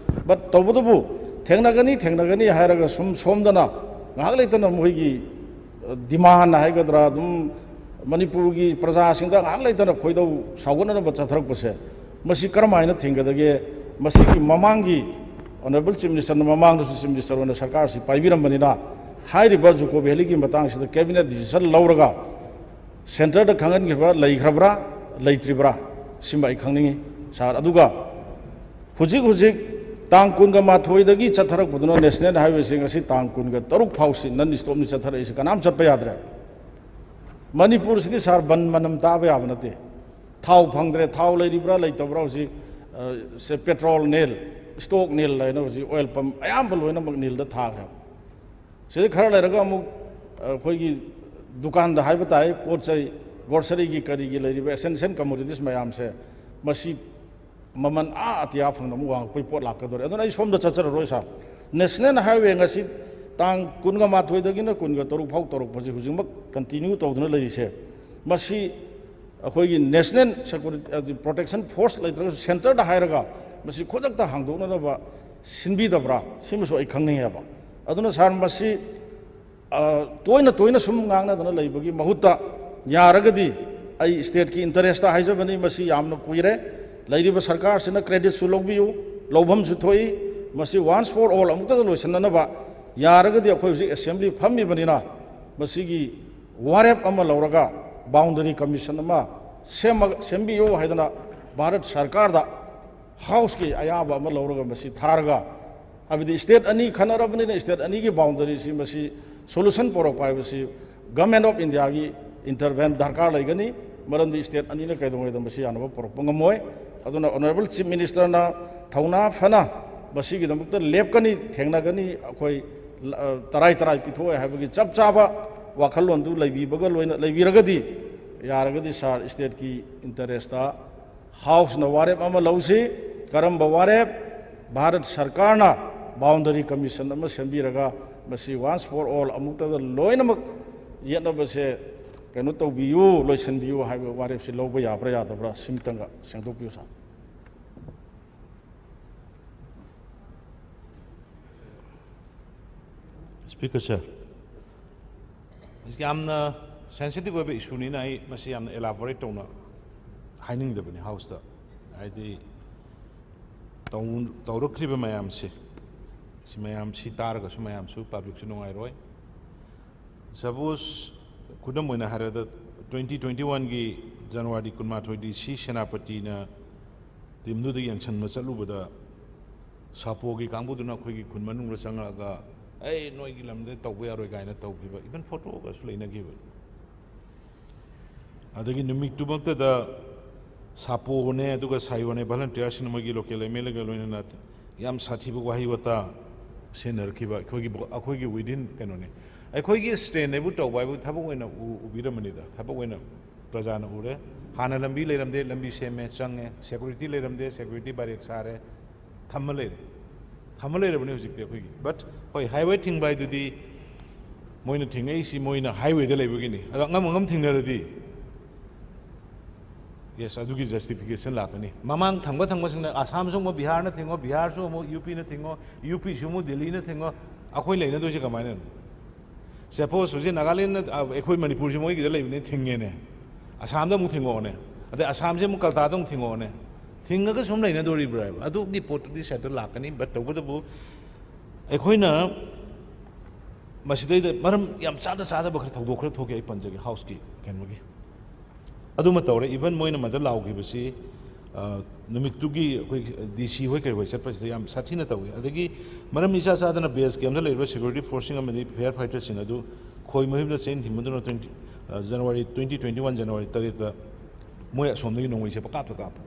But ꯇꯧꯕꯇꯕꯨ ꯊꯦꯡꯅꯒꯅꯤ, ꯊꯦꯡꯅꯒꯅꯤ ꯍꯥꯏꯔꯒ ꯁꯨꯝ ꯁꯣꯝꯗꯅ ꯉꯥꯏꯍꯥꯛ ꯂꯩꯇꯅ ꯃꯈꯣꯏꯒꯤ, ꯑ, ꯗꯤꯃꯥꯟ ꯍꯥꯏꯒꯗ꯭ꯔꯥ, ꯑꯗꯨꯝ ꯃꯅꯤꯄꯨꯔꯒꯤ ꯄ꯭ꯔꯖꯥꯁꯤꯡꯗ ꯉꯥꯏꯍꯥꯛ ꯂꯩꯇꯅ ꯈꯣꯏꯗꯧ ꯁꯥꯎꯒꯠꯅꯅꯕ ꯆꯠꯊꯔꯛꯄꯁꯦ, ꯃꯁꯤ ꯀꯔꯝꯍꯥꯏꯅ ꯊꯤꯡꯒꯗꯒꯦ? ꯃꯁꯤꯒꯤ ꯃꯃꯥꯡꯒꯤ ꯑꯣꯅꯔꯦꯕꯜ ꯆꯤꯐ ꯃꯤꯅꯤꯁꯇꯔꯅ ꯃꯃꯥꯡꯗꯁꯨ ꯆꯤꯐ ꯃꯤꯅꯤꯁꯇꯔ ꯑꯣꯏꯅ ꯁꯔꯀꯥꯔꯁꯤ ꯄꯥꯏꯕꯤꯔꯝꯕꯅꯤꯅ, ꯍꯥꯏꯔꯤꯕ ꯖꯨꯀꯣ ꯚꯦꯂꯤꯒꯤ ꯃꯇꯥꯡꯁꯤꯗ ꯀꯦꯕꯤꯅꯦꯠ ꯗꯤꯁꯤꯖꯟ ꯂꯧꯔꯒ ꯁꯦꯟꯇꯔꯗ ꯈꯪꯍꯟꯈꯤꯕ꯭ꯔꯥ, ꯂꯩꯈ꯭ꯔꯕ꯭ꯔꯥ, ꯂꯩꯇ꯭ꯔꯤꯕ꯭ꯔꯥ? ꯁꯤꯃ ꯑꯩ ꯈꯪꯅꯤꯡꯉꯤ, ꯁꯥꯔ꯫ ꯑꯗꯨꯒ ꯍꯧꯖꯤꯛ ꯍꯧꯖꯤꯛ ꯇꯥꯡ ꯀꯨꯟꯒ ꯃꯥꯊꯣꯏꯗꯒꯤ ꯆꯠꯊꯔꯛꯄꯗꯨꯅ ꯅꯦꯁꯅꯦꯜ ꯍꯥꯏꯋꯦꯁꯤ ꯉꯁꯤ ꯇꯥꯡ ꯀꯨꯟꯒ ꯇꯔꯨꯛ ꯐꯥꯎꯁꯤ ꯅꯟ ꯁ꯭ꯇꯣꯞꯅꯤ ꯆꯠꯊꯔꯛꯏꯁꯤ, ꯀꯅꯥꯝ ꯆꯠꯄ ꯌꯥꯗ꯭ꯔꯦ꯫ ꯃꯅꯤꯄꯨꯔꯁꯤꯗꯤ, ꯁꯥꯔ, ꯕꯟ ꯃꯅꯝ ꯇꯥꯕ ꯌꯥꯕ ꯅꯠꯇꯦ꯫ ꯊꯥꯎ ꯐꯪꯗ꯭ꯔꯦ, ꯊꯥꯎ ꯂꯩꯔꯤꯕ꯭ꯔꯥ ꯂꯩꯇꯕ꯭ꯔꯥ ꯍꯧꯖꯤꯛ, ꯑ, ꯁꯦ, ꯄꯦꯇ꯭ꯔꯣꯜ ꯅꯤꯜ, ꯁ꯭ꯇꯣꯛ ꯅꯤꯜ ꯍꯥꯏꯅ ꯍꯧꯖꯤꯛ ꯑꯣꯏꯜ ꯄꯝ ꯑꯌꯥꯝꯕ ꯂꯣꯏꯅꯃꯛ ꯅꯤꯜꯗ ꯊꯥꯈ꯭ꯔꯦ꯫ ꯁꯤꯗ ꯈꯔ ꯂꯩꯔꯒ ꯑꯃꯨꯛ, ꯑ, ꯑꯩꯈꯣꯏꯒꯤ ꯗꯨꯀꯥꯟꯗ ꯍꯥꯏꯕ ꯇꯥꯏ, ꯄꯣꯠ ꯆꯩ, ꯒ꯭ꯔꯣꯁꯔꯤꯒꯤ ꯀꯔꯤꯒꯤ ꯂꯩꯔꯤꯕ ꯑꯦꯁꯦꯟꯁꯤꯌꯦꯜ ꯀꯃꯣꯗꯤꯇꯤꯁ ꯃꯌꯥꯝꯁꯦ, ꯃꯁꯤ ꯃꯃꯜ ꯑꯥ ꯑꯇꯤꯌꯥ ꯐꯪꯅ ꯑꯃꯨꯛ ꯋꯥꯡꯉꯛꯄꯒꯤ ꯄꯣꯠ ꯂꯥꯛꯀꯗꯧꯔꯦ꯫ ꯑꯗꯨꯅ ꯑꯩ ꯁꯣꯝꯗ ꯆꯠꯆꯔꯔꯣꯏ, ꯁꯥꯔ꯫ ꯅꯦꯁꯅꯦꯜ ꯍꯥꯏꯋꯦ ꯉꯁꯤ ꯇꯥꯡ ꯀꯨꯟꯒ ꯃꯥꯊꯣꯏꯗꯒꯤꯅ ꯀꯨꯟꯒ ꯇꯔꯨꯛ ꯐꯥꯎ ꯇꯧꯔꯛꯄꯁꯤ ꯍꯧꯖꯤꯛꯃꯛ ꯀꯟꯇꯤꯅ꯭ꯌꯨ ꯇꯧꯗꯨꯅ ꯂꯩꯔꯤꯁꯦ, ꯃꯁꯤ ꯑꯩꯈꯣꯏꯒꯤ ꯅꯦꯁꯅꯦꯜ ꯁꯦꯀ꯭ꯌꯨꯔꯤꯇꯤ, ꯍꯥꯏꯗꯤ ꯄ꯭ꯔꯣꯇꯦꯛꯁꯟ ꯐꯣꯔꯁ ꯂꯩꯇ꯭ꯔꯒꯁꯨ ꯁꯦꯟꯇꯔꯗ ꯍꯥꯏꯔꯒ ꯃꯁꯤ ꯈꯨꯗꯛꯇ ꯍꯥꯡꯗꯣꯛꯅꯅꯕ ꯁꯤꯟꯕꯤꯗꯕ꯭ꯔꯥ? ꯁꯤꯃꯁꯨ ꯑꯩ ꯈꯪꯅꯤꯡꯉꯦꯕ꯫ ꯑꯗꯨꯅ, ꯁꯥꯔ, ꯃꯁꯤ, ꯑ, ꯇꯣꯏꯅ ꯇꯣꯏꯅ ꯁꯨꯝ ꯉꯥꯡꯅꯗꯅ ꯂꯩꯕꯒꯤ ꯃꯍꯨꯠꯇ, ꯌꯥꯔꯒꯗꯤ ꯑꯩ ꯁ꯭ꯇꯦꯠꯀꯤ ꯏꯟꯇꯔꯦꯁꯇ ꯍꯥꯏꯖꯕꯅꯤ, ꯃꯁꯤ ꯌꯥꯝꯅ ꯀꯨꯏꯔꯦ꯫ ꯂꯩꯔꯤꯕ ꯁꯔꯀꯥꯔꯁꯤꯅ ꯀ꯭ꯔꯦꯗꯤꯠꯁꯨ ꯂꯧꯕꯤꯌꯨ, ꯂꯧꯐꯝꯁꯨ ꯊꯣꯛꯏ꯫ ꯃꯁꯤ ꯋꯥꯟꯁ ꯐꯣꯔ ꯑꯣꯜ ꯑꯃꯨꯛꯇꯗ ꯂꯣꯏꯁꯤꯟꯅꯅꯕ ꯌꯥꯔꯒꯗꯤ ꯑꯩꯈꯣꯏ ꯍꯧꯖꯤꯛ ꯑꯦꯁꯦꯝꯕ꯭ꯂꯤ ꯐꯝꯃꯤꯕꯅꯤꯅ ꯃꯁꯤꯒꯤ ꯋꯥꯔꯦꯞ ꯑꯃ ꯂꯧꯔꯒ ꯕꯥꯎꯟꯗꯔꯤ ꯀꯃꯤꯁꯟ ꯑꯃ ꯁꯦꯝꯃ-, ꯁꯦꯝꯕꯤꯌꯨ ꯍꯥꯏꯗꯅ ꯚꯥꯔꯠ ꯁꯔꯀꯥꯔꯗ ꯍꯥꯎꯁꯀꯤ ꯑꯌꯥꯕ ꯑꯃ ꯂꯧꯔꯒ ꯃꯁꯤ ꯊꯥꯔꯒ, ꯍꯥꯏꯕꯗꯤ ꯁ꯭ꯇꯦꯠ ꯑꯅꯤ ꯈꯟꯅꯔꯕꯅꯤꯅ ꯁ꯭ꯇꯦꯠ ꯑꯅꯤꯒꯤ ꯕꯥꯎꯟꯗꯔꯤꯁꯤ ꯃꯁꯤ ꯁꯣꯂꯨꯁꯟ ꯄꯨꯔꯛꯄ ꯍꯥꯏꯕꯁꯤ ꯒꯃꯦꯟ ꯑꯣꯐ ꯏꯟꯗꯤꯌꯥꯒꯤ ꯏꯟꯇꯔꯚꯦꯟ ꯗꯔꯀꯥꯔ ꯂꯩꯒꯅꯤ꯫ ꯃꯔꯝꯗꯤ ꯁ꯭ꯇꯦꯠ ꯑꯅꯤꯅ ꯀꯩꯗꯧꯉꯩꯗ ꯃꯁꯤ ꯌꯥꯅꯕ ꯄꯨꯔꯛꯄ ꯉꯝꯃꯣꯏ꯫ ꯑꯗꯨꯅ ꯑꯣꯅꯔꯦꯕꯜ ꯆꯤꯐ ꯃꯤꯅꯤꯁꯇꯔꯅ ꯊꯧꯅꯥ ꯐꯅ ꯃꯁꯤꯒꯤꯗꯃꯛꯇ ꯂꯦꯞꯀꯅꯤ, ꯊꯦꯡꯅꯒꯅꯤ꯫ ꯑꯩꯈꯣꯏ, ꯑ, ꯇꯔꯥꯏ ꯇꯔꯥꯏ ꯄꯤꯊꯣꯛꯑꯦ ꯍꯥꯏꯕꯒꯤ ꯆꯞ ꯆꯥꯕ ꯋꯥꯈꯜꯂꯣꯟꯗꯨ ꯂꯩꯕꯤꯕꯒ ꯂꯣꯏꯅ ꯂꯩꯕꯤꯔꯒꯗꯤ, ꯌꯥꯔꯒꯗꯤ ꯁꯥꯔ, ꯁ꯭ꯇꯦꯠꯀꯤ ꯏꯟꯇꯔꯦꯁꯇ ꯍꯥꯎꯁꯅ ꯋꯥꯔꯦꯞ ꯑꯃ ꯂꯧꯁꯤ꯫ ꯀꯔꯝꯕ ꯋꯥꯔꯦꯞ? ꯚꯥꯔꯠ ꯁꯔꯀꯥꯔꯅ ꯕꯥꯎꯟꯗꯔꯤ ꯀꯃꯤꯁꯟ ꯑꯃ ꯁꯦꯝꯕꯤꯔꯒ ꯃꯁꯤ ꯋꯥꯟꯁ ꯐꯣꯔ ꯑꯣꯜ ꯑꯃꯨꯛꯇꯗ ꯂꯣꯏꯅꯃꯛ ꯌꯦꯠꯅꯕꯁꯦ ꯀꯩꯅꯣ ꯇꯧꯕꯤꯌꯨ, ꯂꯣꯏꯁꯤꯟꯕꯤꯌꯨ ꯍꯥꯏꯕ ꯋꯥꯔꯦꯞꯁꯤ ꯂꯧꯕ ꯌꯥꯕ꯭ꯔꯥ ꯌꯥꯗꯕ꯭ꯔꯥ ꯁꯤꯃꯇꯪꯒ ꯁꯦꯡꯗꯣꯛꯄꯤꯌꯨ ꯁꯥꯔ꯫ Speaker sir, ꯌꯥꯝꯅ ꯁꯦꯟꯁꯤꯇꯤꯚ ꯑꯣꯏꯕ ꯏꯁꯨꯅꯤꯅ ꯑꯩ ꯃꯁꯤ ꯌꯥꯝꯅ ꯏꯂꯥꯕꯣꯔꯦꯠ ꯇꯧꯅ ꯍꯥꯏꯅꯤꯡꯗꯕꯅꯤ ꯍꯥꯎꯁꯇ꯫ ꯍꯥꯏꯗꯤ ꯇꯧ-, ꯇꯧꯔꯛꯈ꯭ꯔꯤꯕ ꯃꯌꯥꯝꯁꯦ, ꯁꯤ ꯃꯌꯥꯝ, ꯁꯤ ꯇꯥꯔꯒꯁꯨ ꯃꯌꯥꯝꯁꯨ, ꯄꯕ꯭ꯂꯤꯛꯁꯨ ꯅꯨꯡꯉꯥꯏꯔꯣꯏ꯫ ꯁꯄꯣꯁ, ꯈꯨꯗꯝ ꯑꯣꯏꯅ ꯍꯥꯏꯔꯕꯗ, ꯇ꯭ꯋꯦꯟꯇꯤ ꯇ꯭ꯋꯦꯟꯇꯤ ꯋꯥꯟꯒꯤ ꯖꯅꯋꯥꯔꯤ ꯀꯨꯟꯃꯥꯊꯣꯏ ꯗꯤ ꯁꯤ ꯁꯦꯅꯥꯄꯇꯤꯅ ꯇꯤꯝꯗꯨꯗ ꯌꯦꯡꯁꯤꯟꯕ ꯆꯠꯂꯨꯕꯗ, ꯁꯥꯄꯣꯒꯤ ꯀꯥꯡꯕꯨꯗꯨꯅ ꯑꯩꯈꯣꯏꯒꯤ ꯈꯨꯟ ꯃꯅꯨꯡꯗ ꯆꯪꯉꯛꯑꯒ, "ꯑꯩ ꯅꯣꯏꯒꯤ ꯂꯝꯗ ꯇꯧꯕ ꯌꯥꯔꯣꯏ" ꯀꯥꯏꯅ ꯇꯧꯈꯤꯕ, ꯏꯚꯟ ꯐꯣꯇꯣꯒꯁꯨ ꯂꯩꯅꯈꯤꯕ꯫ ꯑꯗꯒꯤ ꯅꯨꯃꯤꯠꯇꯨꯃꯛꯇꯗ ꯁꯥꯄꯣꯅꯦ, ꯑꯗꯨꯒ ꯁꯥꯌꯣꯅꯦ, ꯚꯣꯂꯟꯇꯤꯌꯔꯁꯤꯡꯅ ꯃꯣꯏꯒꯤ ꯂꯣꯀꯦꯜ ꯑꯦꯝ ꯑꯦꯜ ꯑꯦꯒ ꯂꯣꯏꯅꯅ ꯌꯥꯝ ꯁꯥꯊꯤꯕ ꯋꯥꯍꯩ ꯋꯥꯇꯥ ꯁꯤꯖꯤꯟꯅꯔꯛꯈꯤꯕ꯫ ꯑꯩꯈꯣꯏꯒꯤ, ꯑꯩꯈꯣꯏꯒꯤ ꯋꯤꯗꯤꯟ ꯀꯩꯅꯣꯅꯦ, ꯑꯩꯈꯣꯏꯒꯤ ꯁ꯭ꯇꯦꯟꯅꯦꯕꯨ ꯇꯧꯕ ꯍꯥꯏꯕꯨ ꯊꯕꯛ ꯑꯣꯏꯅ ꯎ-, ꯎꯕꯤꯔꯝꯕꯅꯤꯗ, ꯊꯕꯛ ꯑꯣꯏꯅ ꯄ꯭ꯔꯖꯥꯅ ꯎꯔꯦ꯫ ꯍꯥꯟꯅ ꯂꯝꯕꯤ ꯂꯩꯔꯝꯗꯦ, ꯂꯝꯕꯤ ꯁꯦꯝꯃꯦ, ꯆꯪꯉꯦ, ꯁꯦꯀ꯭ꯌꯨꯔꯤꯇꯤ ꯂꯩꯔꯝꯗꯦ, ꯁꯦꯀ꯭ꯌꯨꯔꯤꯇꯤ ꯕꯥꯔꯦꯛ ꯁꯥꯔꯦ, ꯊꯝꯃ ꯂꯩꯔꯦ꯫ ꯊꯝꯃ ꯂꯩꯔꯕꯅꯤ ꯍꯧꯖꯤꯛꯇꯤ ꯑꯩꯈꯣꯏꯒꯤ꯫ But ꯍꯣꯏ, ꯍꯥꯏꯋꯦ ꯊꯤꯡꯕ ꯍꯥꯏꯗꯨꯗꯤ ꯃꯣꯏꯅ ꯊꯤꯡꯉꯛꯏꯁꯤ ꯃꯣꯏꯅ ꯍꯥꯏꯋꯦꯗ ꯂꯩꯕꯒꯤꯅꯤ꯫ ꯑꯗꯣ ꯑꯉꯝ ꯑꯉꯝ ꯊꯤꯡꯅꯔꯗꯤ, ꯌꯦꯁ, ꯑꯗꯨꯒꯤ ꯖꯁꯇꯤꯐꯤꯀꯦꯁꯟ ꯂꯥꯛꯀꯅꯤ꯫ ꯃꯃꯥꯡ ꯊꯪꯕ ꯊꯪꯕꯁꯤꯡꯅ, ꯑꯁꯥꯝꯁꯨ ꯑꯃꯨꯛ ꯕꯤꯍꯥꯔꯅ ꯊꯤꯡꯉꯣ, ꯕꯤꯍꯥꯔꯁꯨ ꯑꯃꯨꯛ ꯌꯨ ꯄꯤꯅ ꯊꯤꯡꯉꯣ, ꯌꯨ ꯄꯤꯁꯨ ꯑꯃꯨꯛ ꯗꯤꯜꯂꯤꯅ ꯊꯤꯡꯉꯣ, ꯑꯩꯈꯣꯏ ꯂꯩꯅꯗꯣꯏꯁꯦ ꯀꯃꯥꯏꯅꯅꯣ? ꯁꯄꯣꯁ ꯍꯧꯖꯤꯛ ꯅꯥꯒꯥꯂꯦꯟꯗ, ꯑ, ꯑꯩꯈꯣꯏ ꯃꯅꯤꯄꯨꯔꯁꯤ ꯃꯣꯏꯒꯤꯗ ꯂꯩꯕꯅꯦ, ꯊꯤꯡꯉꯦꯅꯦ꯫ ꯑꯁꯥꯝꯗ ꯑꯃꯨꯛ ꯊꯤꯡꯉꯛꯑꯣꯅꯦ, ꯑꯗꯩ ꯑꯁꯥꯝꯁꯦ ꯑꯃꯨꯛ ꯀꯜꯇꯥꯗ ꯑꯃꯨꯛ ꯊꯤꯡꯉꯛꯑꯣꯅꯦ, ꯊꯤꯡꯉꯒ ꯁꯨꯝ ꯂꯩꯅꯗꯣꯔꯤꯕ꯭ꯔꯥ ꯍꯥꯏꯕ? ꯑꯗꯨꯒꯤ ꯄꯣꯠꯇꯨꯗꯤ ꯁꯥꯏꯠꯇ ꯂꯥꯛꯀꯅꯤ꯫ But ꯇꯧꯕꯇꯕꯨ ꯑꯩꯈꯣꯏꯅ ꯃꯁꯤꯗꯩꯗ ꯃꯔꯝ ꯌꯥꯝ ꯆꯥꯗ ꯆꯥꯗꯕ ꯈꯔ ꯊꯧꯗꯣꯛ ꯈꯔ ꯊꯣꯛꯈꯤ, ꯑꯩ ꯄꯟꯖꯒꯦ, ꯍꯥꯎꯁꯀꯤ ꯀꯩꯅꯣꯒꯤ꯫ ꯑꯗꯨꯃ ꯇꯧꯔꯦ꯫ Even ꯃꯣꯏꯅ ꯃꯗ ꯂꯥꯎꯈꯤꯕꯁꯤ, ꯑ, ꯅꯨꯃꯤꯠꯇꯨꯒꯤ ꯑꯩꯈꯣꯏ ꯗꯤ ꯁꯤ ꯍꯣꯏ ꯀꯩ ꯍꯣꯏ ꯆꯠꯄꯁꯤꯗ ꯌꯥꯝ ꯁꯥꯊꯤꯅ ꯇꯧꯏ꯫ ꯑꯗꯒꯤ ꯃꯔꯝ ꯏꯆꯥ ꯆꯥꯗꯅ ꯕꯦꯁ ꯀꯦꯝꯗ ꯂꯩꯔꯤꯕ ꯁꯦꯀ꯭ꯌꯨꯔꯤꯇꯤ ꯐꯣꯔꯁꯁꯤꯡ ꯑꯃꯗꯤ ꯐꯥꯌꯔ ꯐꯥꯏꯇꯔꯁꯤꯡ ꯑꯗꯨ ꯈꯣꯏ ꯃꯌꯨꯝꯗ ꯆꯦꯟꯈꯤꯕꯗꯨꯅ twenty, ꯑ, January twenty twenty-one January ꯇꯔꯦꯠꯇ ꯃꯣꯏ ꯑꯁꯣꯝꯗꯒꯤ ꯅꯣꯡꯃꯩꯁꯦ ꯄꯀꯥꯞꯇ ꯀꯥꯞꯄ꯫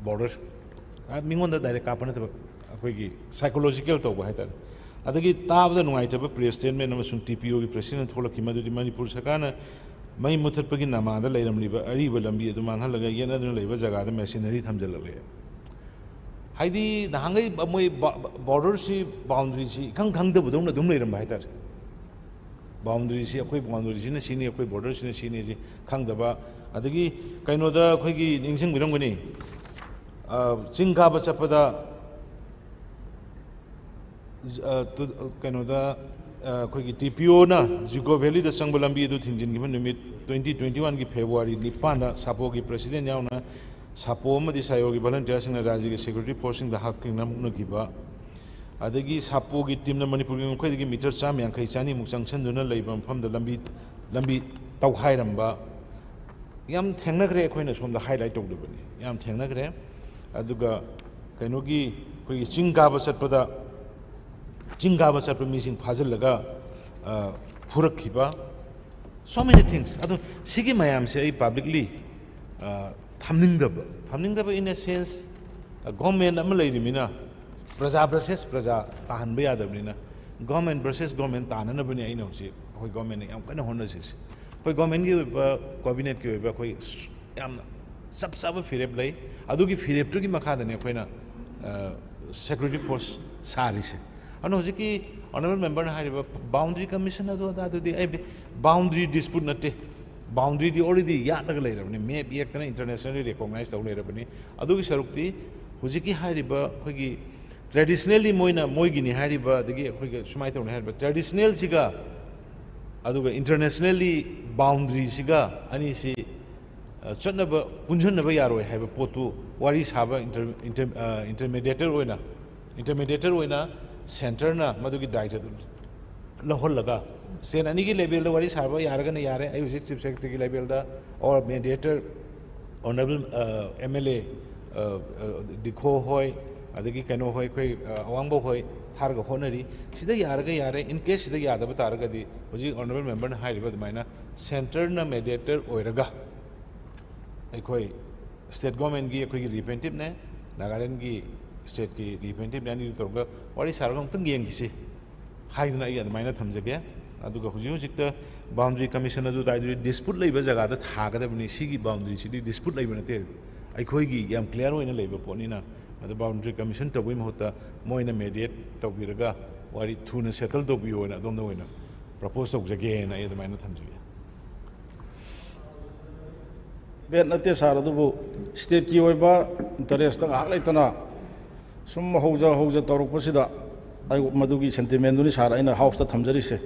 ꯕꯣꯔꯗꯔ, ꯑ, ꯃꯤꯉꯣꯟꯗ ꯗꯥꯏꯔꯦꯛ ꯀꯥꯞꯄ ꯅꯠꯇꯕ, ꯑꯩꯈꯣꯏꯒꯤ ꯁꯥꯏꯀꯣꯂꯣꯖꯤꯀꯦꯜ ꯇꯧꯕ ꯍꯥꯏꯇꯥꯔꯦ꯫ ꯑꯗꯒꯤ ꯇꯥꯕꯗ ꯅꯨꯡꯉꯥꯏꯇꯕ ꯄ꯭ꯔꯦꯁ ꯁ꯭ꯇꯦꯠꯃꯦꯟ ꯑꯃꯁꯨꯡ ꯇꯤ ꯄꯤ ꯑꯣꯒꯤ ꯄ꯭ꯔꯦꯁꯤꯗꯦꯟꯠꯅ ꯊꯣꯛꯂꯛꯈꯤ, ꯃꯗꯨꯗꯤ ꯃꯅꯤꯄꯨꯔ ꯁꯔꯀꯥꯔꯅ ꯃꯩ ꯃꯨꯊꯠꯄꯒꯤ ꯅꯃꯥꯗ ꯂꯩꯔꯝꯂꯤꯕ ꯑꯔꯤꯕ ꯂꯝꯕꯤ ꯑꯗꯨ ꯃꯥꯡꯍꯜꯂꯒ ꯌꯦꯠꯅꯗꯨꯅ ꯂꯩꯕ ꯖꯒꯥꯗ ꯃꯦꯁꯤꯅꯔꯤ ꯊꯝꯖꯤꯜꯂꯛꯂꯦ꯫ ꯍꯥꯏꯗꯤ ꯅꯍꯥꯟꯈꯩ ꯃꯣꯏ ꯕ-, ꯕ-, ꯕꯣꯔꯗꯔꯁꯤ, ꯕꯥꯎꯟꯗꯔꯤꯁꯤ ꯏꯈꯪ ꯈꯪꯗꯕꯗꯧꯅ ꯑꯗꯨꯝ ꯂꯩꯔꯝꯕ ꯍꯥꯏꯇꯥꯔꯦ꯫ ꯕꯥꯎꯟꯗꯔꯤꯁꯤ, ꯑꯩꯈꯣꯏ ꯕꯥꯎꯟꯗꯔꯤꯁꯤꯅ ꯁꯤꯅꯤ, ꯑꯩꯈꯣꯏ ꯕꯣꯔꯗꯔꯁꯤꯅ ꯁꯤꯅꯤ ꯁꯤ ꯈꯪꯗꯕ꯫ ꯑꯗꯒꯤ ꯀꯩꯅꯣꯗ ꯑꯩꯈꯣꯏꯒꯤ ꯅꯤꯡꯁꯤꯡꯕꯤꯔꯝꯒꯅꯤ, ꯑ, ꯆꯤꯡ ꯀꯥꯕ ꯆꯠꯄꯗ, ꯑ, ꯇꯨ-, ꯀꯩꯅꯣꯗ, ꯑ, ꯑꯩꯈꯣꯏꯒꯤ ꯇꯤ ꯄꯤ ꯑꯣꯅ ꯖꯤꯀꯣ ꯚꯦꯂꯤꯗ ꯆꯪꯕ ꯂꯝꯕꯤ ꯑꯗꯨ ꯊꯤꯡꯖꯤꯟꯈꯤꯕ ꯅꯨꯃꯤꯠ twenty twenty-one ꯒꯤ February ꯅꯤꯄꯥꯟꯗ ꯁꯥꯄꯣꯒꯤ ꯄ꯭ꯔꯦꯁꯤꯗꯦꯟꯠ ꯌꯥꯎꯅ ꯁꯥꯄꯣ ꯑꯃꯗꯤ ꯁꯥꯌꯣꯒꯤ ꯚꯣꯂꯨꯟꯇꯤꯌꯥꯔꯁꯤꯡꯅ ꯔꯥꯖ꯭ꯌꯒꯤ ꯁꯦꯀ꯭ꯌꯨꯔꯤꯇꯤ ꯐꯣꯔꯁꯁꯤꯡꯗ ꯍꯛꯊꯦꯡꯅꯅ ꯃꯨꯛꯅꯈꯤꯕ꯫ ꯑꯗꯒꯤ ꯁꯥꯄꯣꯒꯤ ꯇꯤꯝꯅ ꯃꯅꯤꯄꯨꯔꯒꯤ ꯉꯝꯈꯩꯗꯒꯤ ꯃꯤꯇꯔ ꯆꯥꯝꯃ ꯌꯥꯡꯈꯩ ꯆꯅꯤꯃꯨꯛ ꯆꯪꯁꯤꯟꯗꯨꯅ ꯂꯩꯕ ꯃꯐꯝꯗ ꯂꯝꯕꯤ, ꯂꯝꯕꯤ ꯇꯧꯈꯥꯏꯔꯝꯕ ꯌꯥꯝ ꯊꯦꯡꯅꯈ꯭ꯔꯦ꯫ ꯑꯩꯈꯣꯏꯅ ꯁꯣꯝꯗ highlight ꯇꯧꯗꯕꯅꯤ, ꯌꯥꯝ ꯊꯦꯡꯅꯈ꯭ꯔꯦ꯫ ꯑꯗꯨꯒ ꯀꯩꯅꯣꯒꯤ, ꯑꯩꯈꯣꯏꯒꯤ ꯆꯤꯡ ꯀꯥꯕ ꯆꯠꯄꯗ, ꯆꯤꯡ ꯀꯥꯕ ꯆꯠꯄ ꯃꯤꯁꯤꯡ ꯐꯥꯖꯤꯜꯂꯒ, ꯑ, ꯐꯨꯔꯛꯈꯤꯕ, so many things꯫ ꯑꯗꯣ ꯁꯤꯒꯤ ꯃꯌꯥꯝꯁꯦ ꯑꯩ publicly, ꯑ, ꯊꯝꯅꯤꯡꯗꯕ, ꯊꯝꯅꯤꯡꯗꯕ in a sense, ꯑ, government ꯑꯃ ꯂꯩꯔꯤꯃꯤꯅ, ꯄ꯭ꯔꯖꯥ versus ꯄ꯭ꯔꯖꯥ ꯇꯥꯍꯟꯕ ꯌꯥꯗꯕꯅꯤꯅ, government versus government ꯇꯥꯅꯅꯕꯅꯤ ꯑꯩꯅ ꯍꯧꯖꯤꯛ ꯑꯩꯈꯣꯏ government ꯅ ꯌꯥꯝ ꯀꯟꯅ ꯍꯣꯠꯅꯖꯩꯁꯦ꯫ ꯑꯩꯈꯣꯏ government ꯀꯤ ꯑꯣꯏꯕ, cabinet ꯀꯤ ꯑꯣꯏꯕ ꯑꯩꯈꯣꯏ ꯌꯥꯝꯅ ꯆꯞ ꯆꯥꯕ ꯐꯤꯔꯦꯞ ꯂꯩ꯫ ꯑꯗꯨꯒꯤ ꯐꯤꯔꯦꯞꯇꯨꯒꯤ ꯃꯈꯥꯗꯅꯤ ꯑꯩꯈꯣꯏꯅ, ꯑ, security force ꯁꯥꯔꯤꯁꯦ꯫ ꯑꯗꯨꯅ ꯍꯧꯖꯤꯛꯀꯤ honourable member ꯅ ꯍꯥꯏꯔꯤꯕ boundary commission ꯑꯗꯨ ꯑꯗꯥ ꯑꯗꯨꯗꯤ ꯑꯩꯗꯤ boundary dispute ꯅꯠꯇꯦ꯫ Boundary ꯗꯤ already ꯌꯥꯠꯂꯒ ꯂꯩꯔꯕꯅꯤ, map ꯌꯦꯛꯇꯅ internationally recognize ꯇꯧ ꯂꯩꯔꯕꯅꯤ꯫ ꯑꯗꯨꯒꯤ ꯁꯔꯨꯛꯇꯤ ꯍꯧꯖꯤꯛꯀꯤ ꯍꯥꯏꯔꯤꯕ ꯑꯩꯈꯣꯏꯒꯤ traditionally ꯃꯣꯏꯅ ꯃꯣꯏꯒꯤꯅꯤ ꯍꯥꯏꯔꯤꯕ, ꯑꯗꯒꯤ ꯑꯩꯈꯣꯏꯒ ꯁꯨꯃꯥꯏꯅ ꯇꯧꯅꯤ ꯍꯥꯏꯔꯤꯕ traditional ꯁꯤꯒ, ꯑꯗꯨꯒ internationally ꯕꯥꯎꯟꯗ꯭ꯔꯤꯁꯤꯒ ꯑꯅꯤꯁꯤ, ꯑ, ꯆꯠꯅꯕ, ꯄꯨꯟꯁꯤꯟꯅꯕ ꯌꯥꯔꯣꯏ ꯍꯥꯏꯕ ꯄꯣꯠꯇꯨ ꯋꯥꯔꯤ ꯁꯥꯕ inter-, inter-, ꯑ, intermediator ꯑꯣꯏꯅ, intermediator ꯑꯣꯏꯅ centreꯅ ꯃꯗꯨꯒꯤ ꯗꯥꯏꯇꯗꯨ ꯂꯧꯍꯜꯂꯒ, state ꯑꯅꯤꯒꯤ levelꯗ ꯋꯥꯔꯤ ꯁꯥꯕ ꯌꯥꯔꯒꯅ ꯌꯥꯔꯦ꯫ ꯑꯩ ꯍꯧꯖꯤꯛ Chief Secretaryꯒꯤ levelꯗ, or mediator, honourable, ꯑ, MLA, ꯑ, ꯑ, ꯗꯤꯈꯣ ꯍꯣꯏ, ꯑꯗꯒꯤ ꯀꯩꯅꯣ ꯍꯣꯏ, ꯑꯩꯈꯣꯏ, ꯑ, ꯑꯋꯥꯡꯕ ꯍꯣꯏ ꯊꯥꯔꯒ ꯍꯣꯠꯅꯔꯤ꯫ ꯁꯤꯗ ꯌꯥꯔꯒ ꯌꯥꯔꯦ, in case ꯁꯤꯗ ꯌꯥꯗꯕ ꯇꯥꯔꯒꯗꯤ ꯍꯧꯖꯤꯛ honourable memberꯅ ꯍꯥꯏꯔꯤꯕ ꯑꯗꯨꯃꯥꯏꯅ centreꯅ mediator ꯑꯣꯏꯔꯒ ꯑꯩꯈꯣꯏ state governmentꯀꯤ ꯑꯩꯈꯣꯏꯒꯤ representativeꯅꯦ, ꯅꯥꯒꯥꯂꯦꯟꯒꯤ stateꯀꯤ representativeꯅꯦ, ꯑꯅꯤꯗꯨ ꯇꯧꯔꯒ ꯋꯥꯔꯤ ꯁꯥꯔꯒ ꯑꯃꯨꯛꯇꯪ ꯌꯦꯡꯈꯤꯁꯤ ꯍꯥꯏꯗꯅ ꯑꯩ ꯑꯗꯨꯃꯥꯏꯅ ꯊꯝꯖꯒꯦ꯫ ꯑꯗꯨꯒ ꯍꯧꯖꯤꯛ ꯍꯧꯖꯤꯛꯇ boundary commission ꯑꯗꯨ ꯇꯥꯏꯗꯨꯗꯤ dispute ꯂꯩꯕ ꯖꯒꯥꯗ ꯊꯥꯒꯗꯕꯅꯤ꯫ ꯁꯤꯒꯤ boundaryꯁꯤꯗꯤ dispute ꯂꯩꯕ ꯅꯠꯇꯦ, ꯑꯩꯈꯣꯏꯒꯤ ꯌꯥꯝ clear ꯑꯣꯏꯅ ꯂꯩꯕ ꯄꯣꯠꯅꯤꯅ꯫ ꯑꯗ boundary commission ꯇꯧꯕꯒꯤ ꯃꯍꯨꯠꯇ ꯃꯣꯏꯅ mediate ꯇꯧꯕꯤꯔꯒ ꯋꯥꯔꯤ ꯊꯨꯅ settle ꯇꯧꯕꯤꯌꯣꯅ ꯑꯗꯣꯝꯗ ꯑꯣꯏꯅ propose ꯇꯧꯖꯒꯦꯅ ꯑꯩ ꯑꯗꯨꯃꯥꯏꯅ ꯊꯝꯖꯒꯦ꯫ ꯕꯦꯠ ꯅꯠꯇꯦ ꯁꯥꯔ, ꯑꯗꯨꯕꯨ stateꯀꯤ ꯑꯣꯏꯕ interestꯇ ꯉꯥꯏꯍꯥꯛ ꯂꯩꯇꯅ ꯁꯨꯝ ꯍꯧꯖ ꯍꯧꯖ ꯇꯧꯔꯛꯄꯁꯤꯗ ꯑꯩ ꯃꯗꯨꯒꯤ sentimentꯗꯨꯅꯤ ꯁꯥꯔ ꯑꯩꯅ Houseꯇ ꯊꯝꯖꯔꯤꯁꯦ꯫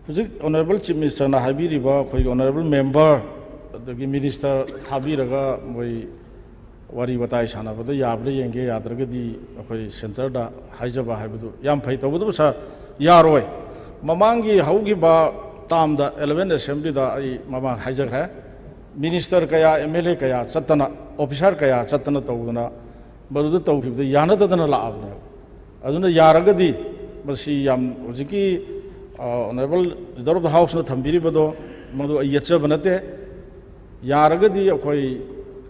ꯍꯧꯖꯤꯛ Honourable Chief Ministerꯅ ꯍꯥꯏꯕꯤꯔꯤꯕ ꯑꯩꯈꯣꯏꯒꯤ honourable member ꯑꯗꯒꯤ minister ꯊꯥꯕꯤꯔꯒ ꯃꯣꯏ ꯋꯥꯔꯤ ꯋꯥꯇꯥꯏ ꯁꯥꯟꯅꯕꯗ ꯌꯥꯕ꯭ꯔꯥ ꯌꯦꯡꯒꯦ, ꯌꯥꯗ꯭ꯔꯒꯗꯤ ꯑꯩꯈꯣꯏ centreꯗ ꯍꯥꯏꯖꯕ ꯍꯥꯏꯕꯗꯨ ꯌꯥꯝ ꯐꯩ꯫ ꯇꯧꯕꯇꯕꯨ ꯁꯥꯔ, ꯌꯥꯔꯣꯏ꯫ ꯃꯃꯥꯡꯒꯤ ꯍꯧꯈꯤꯕ termꯗ eleven assemblyꯗ ꯑꯩ ꯃꯃꯥꯡ ꯍꯥꯏꯖꯈ꯭ꯔꯦ, minister ꯀꯌꯥ, MLA ꯀꯌꯥ ꯆꯠꯇꯅ, officer ꯀꯌꯥ ꯆꯠꯇꯅ ꯇꯧꯗꯅ ꯃꯗꯨꯗ ꯇꯧꯈꯤꯕꯗ ꯌꯥꯅꯗꯗꯅ ꯂꯥꯛꯑꯕꯅꯦꯕ꯫ ꯑꯗꯨꯅ ꯌꯥꯔꯒꯗꯤ ꯃꯁꯤ ꯌꯥꯝ ꯍꯧꯖꯤꯛꯀꯤ, ꯑ, Honourable Leader of the Houseꯅ ꯊꯝꯕꯤꯔꯤꯕꯗꯣ ꯃꯗꯨ ꯑꯩ ꯌꯦꯠꯆꯕ ꯅꯠꯇꯦ꯫ ꯌꯥꯔꯒꯗꯤ ꯑꯩꯈꯣꯏ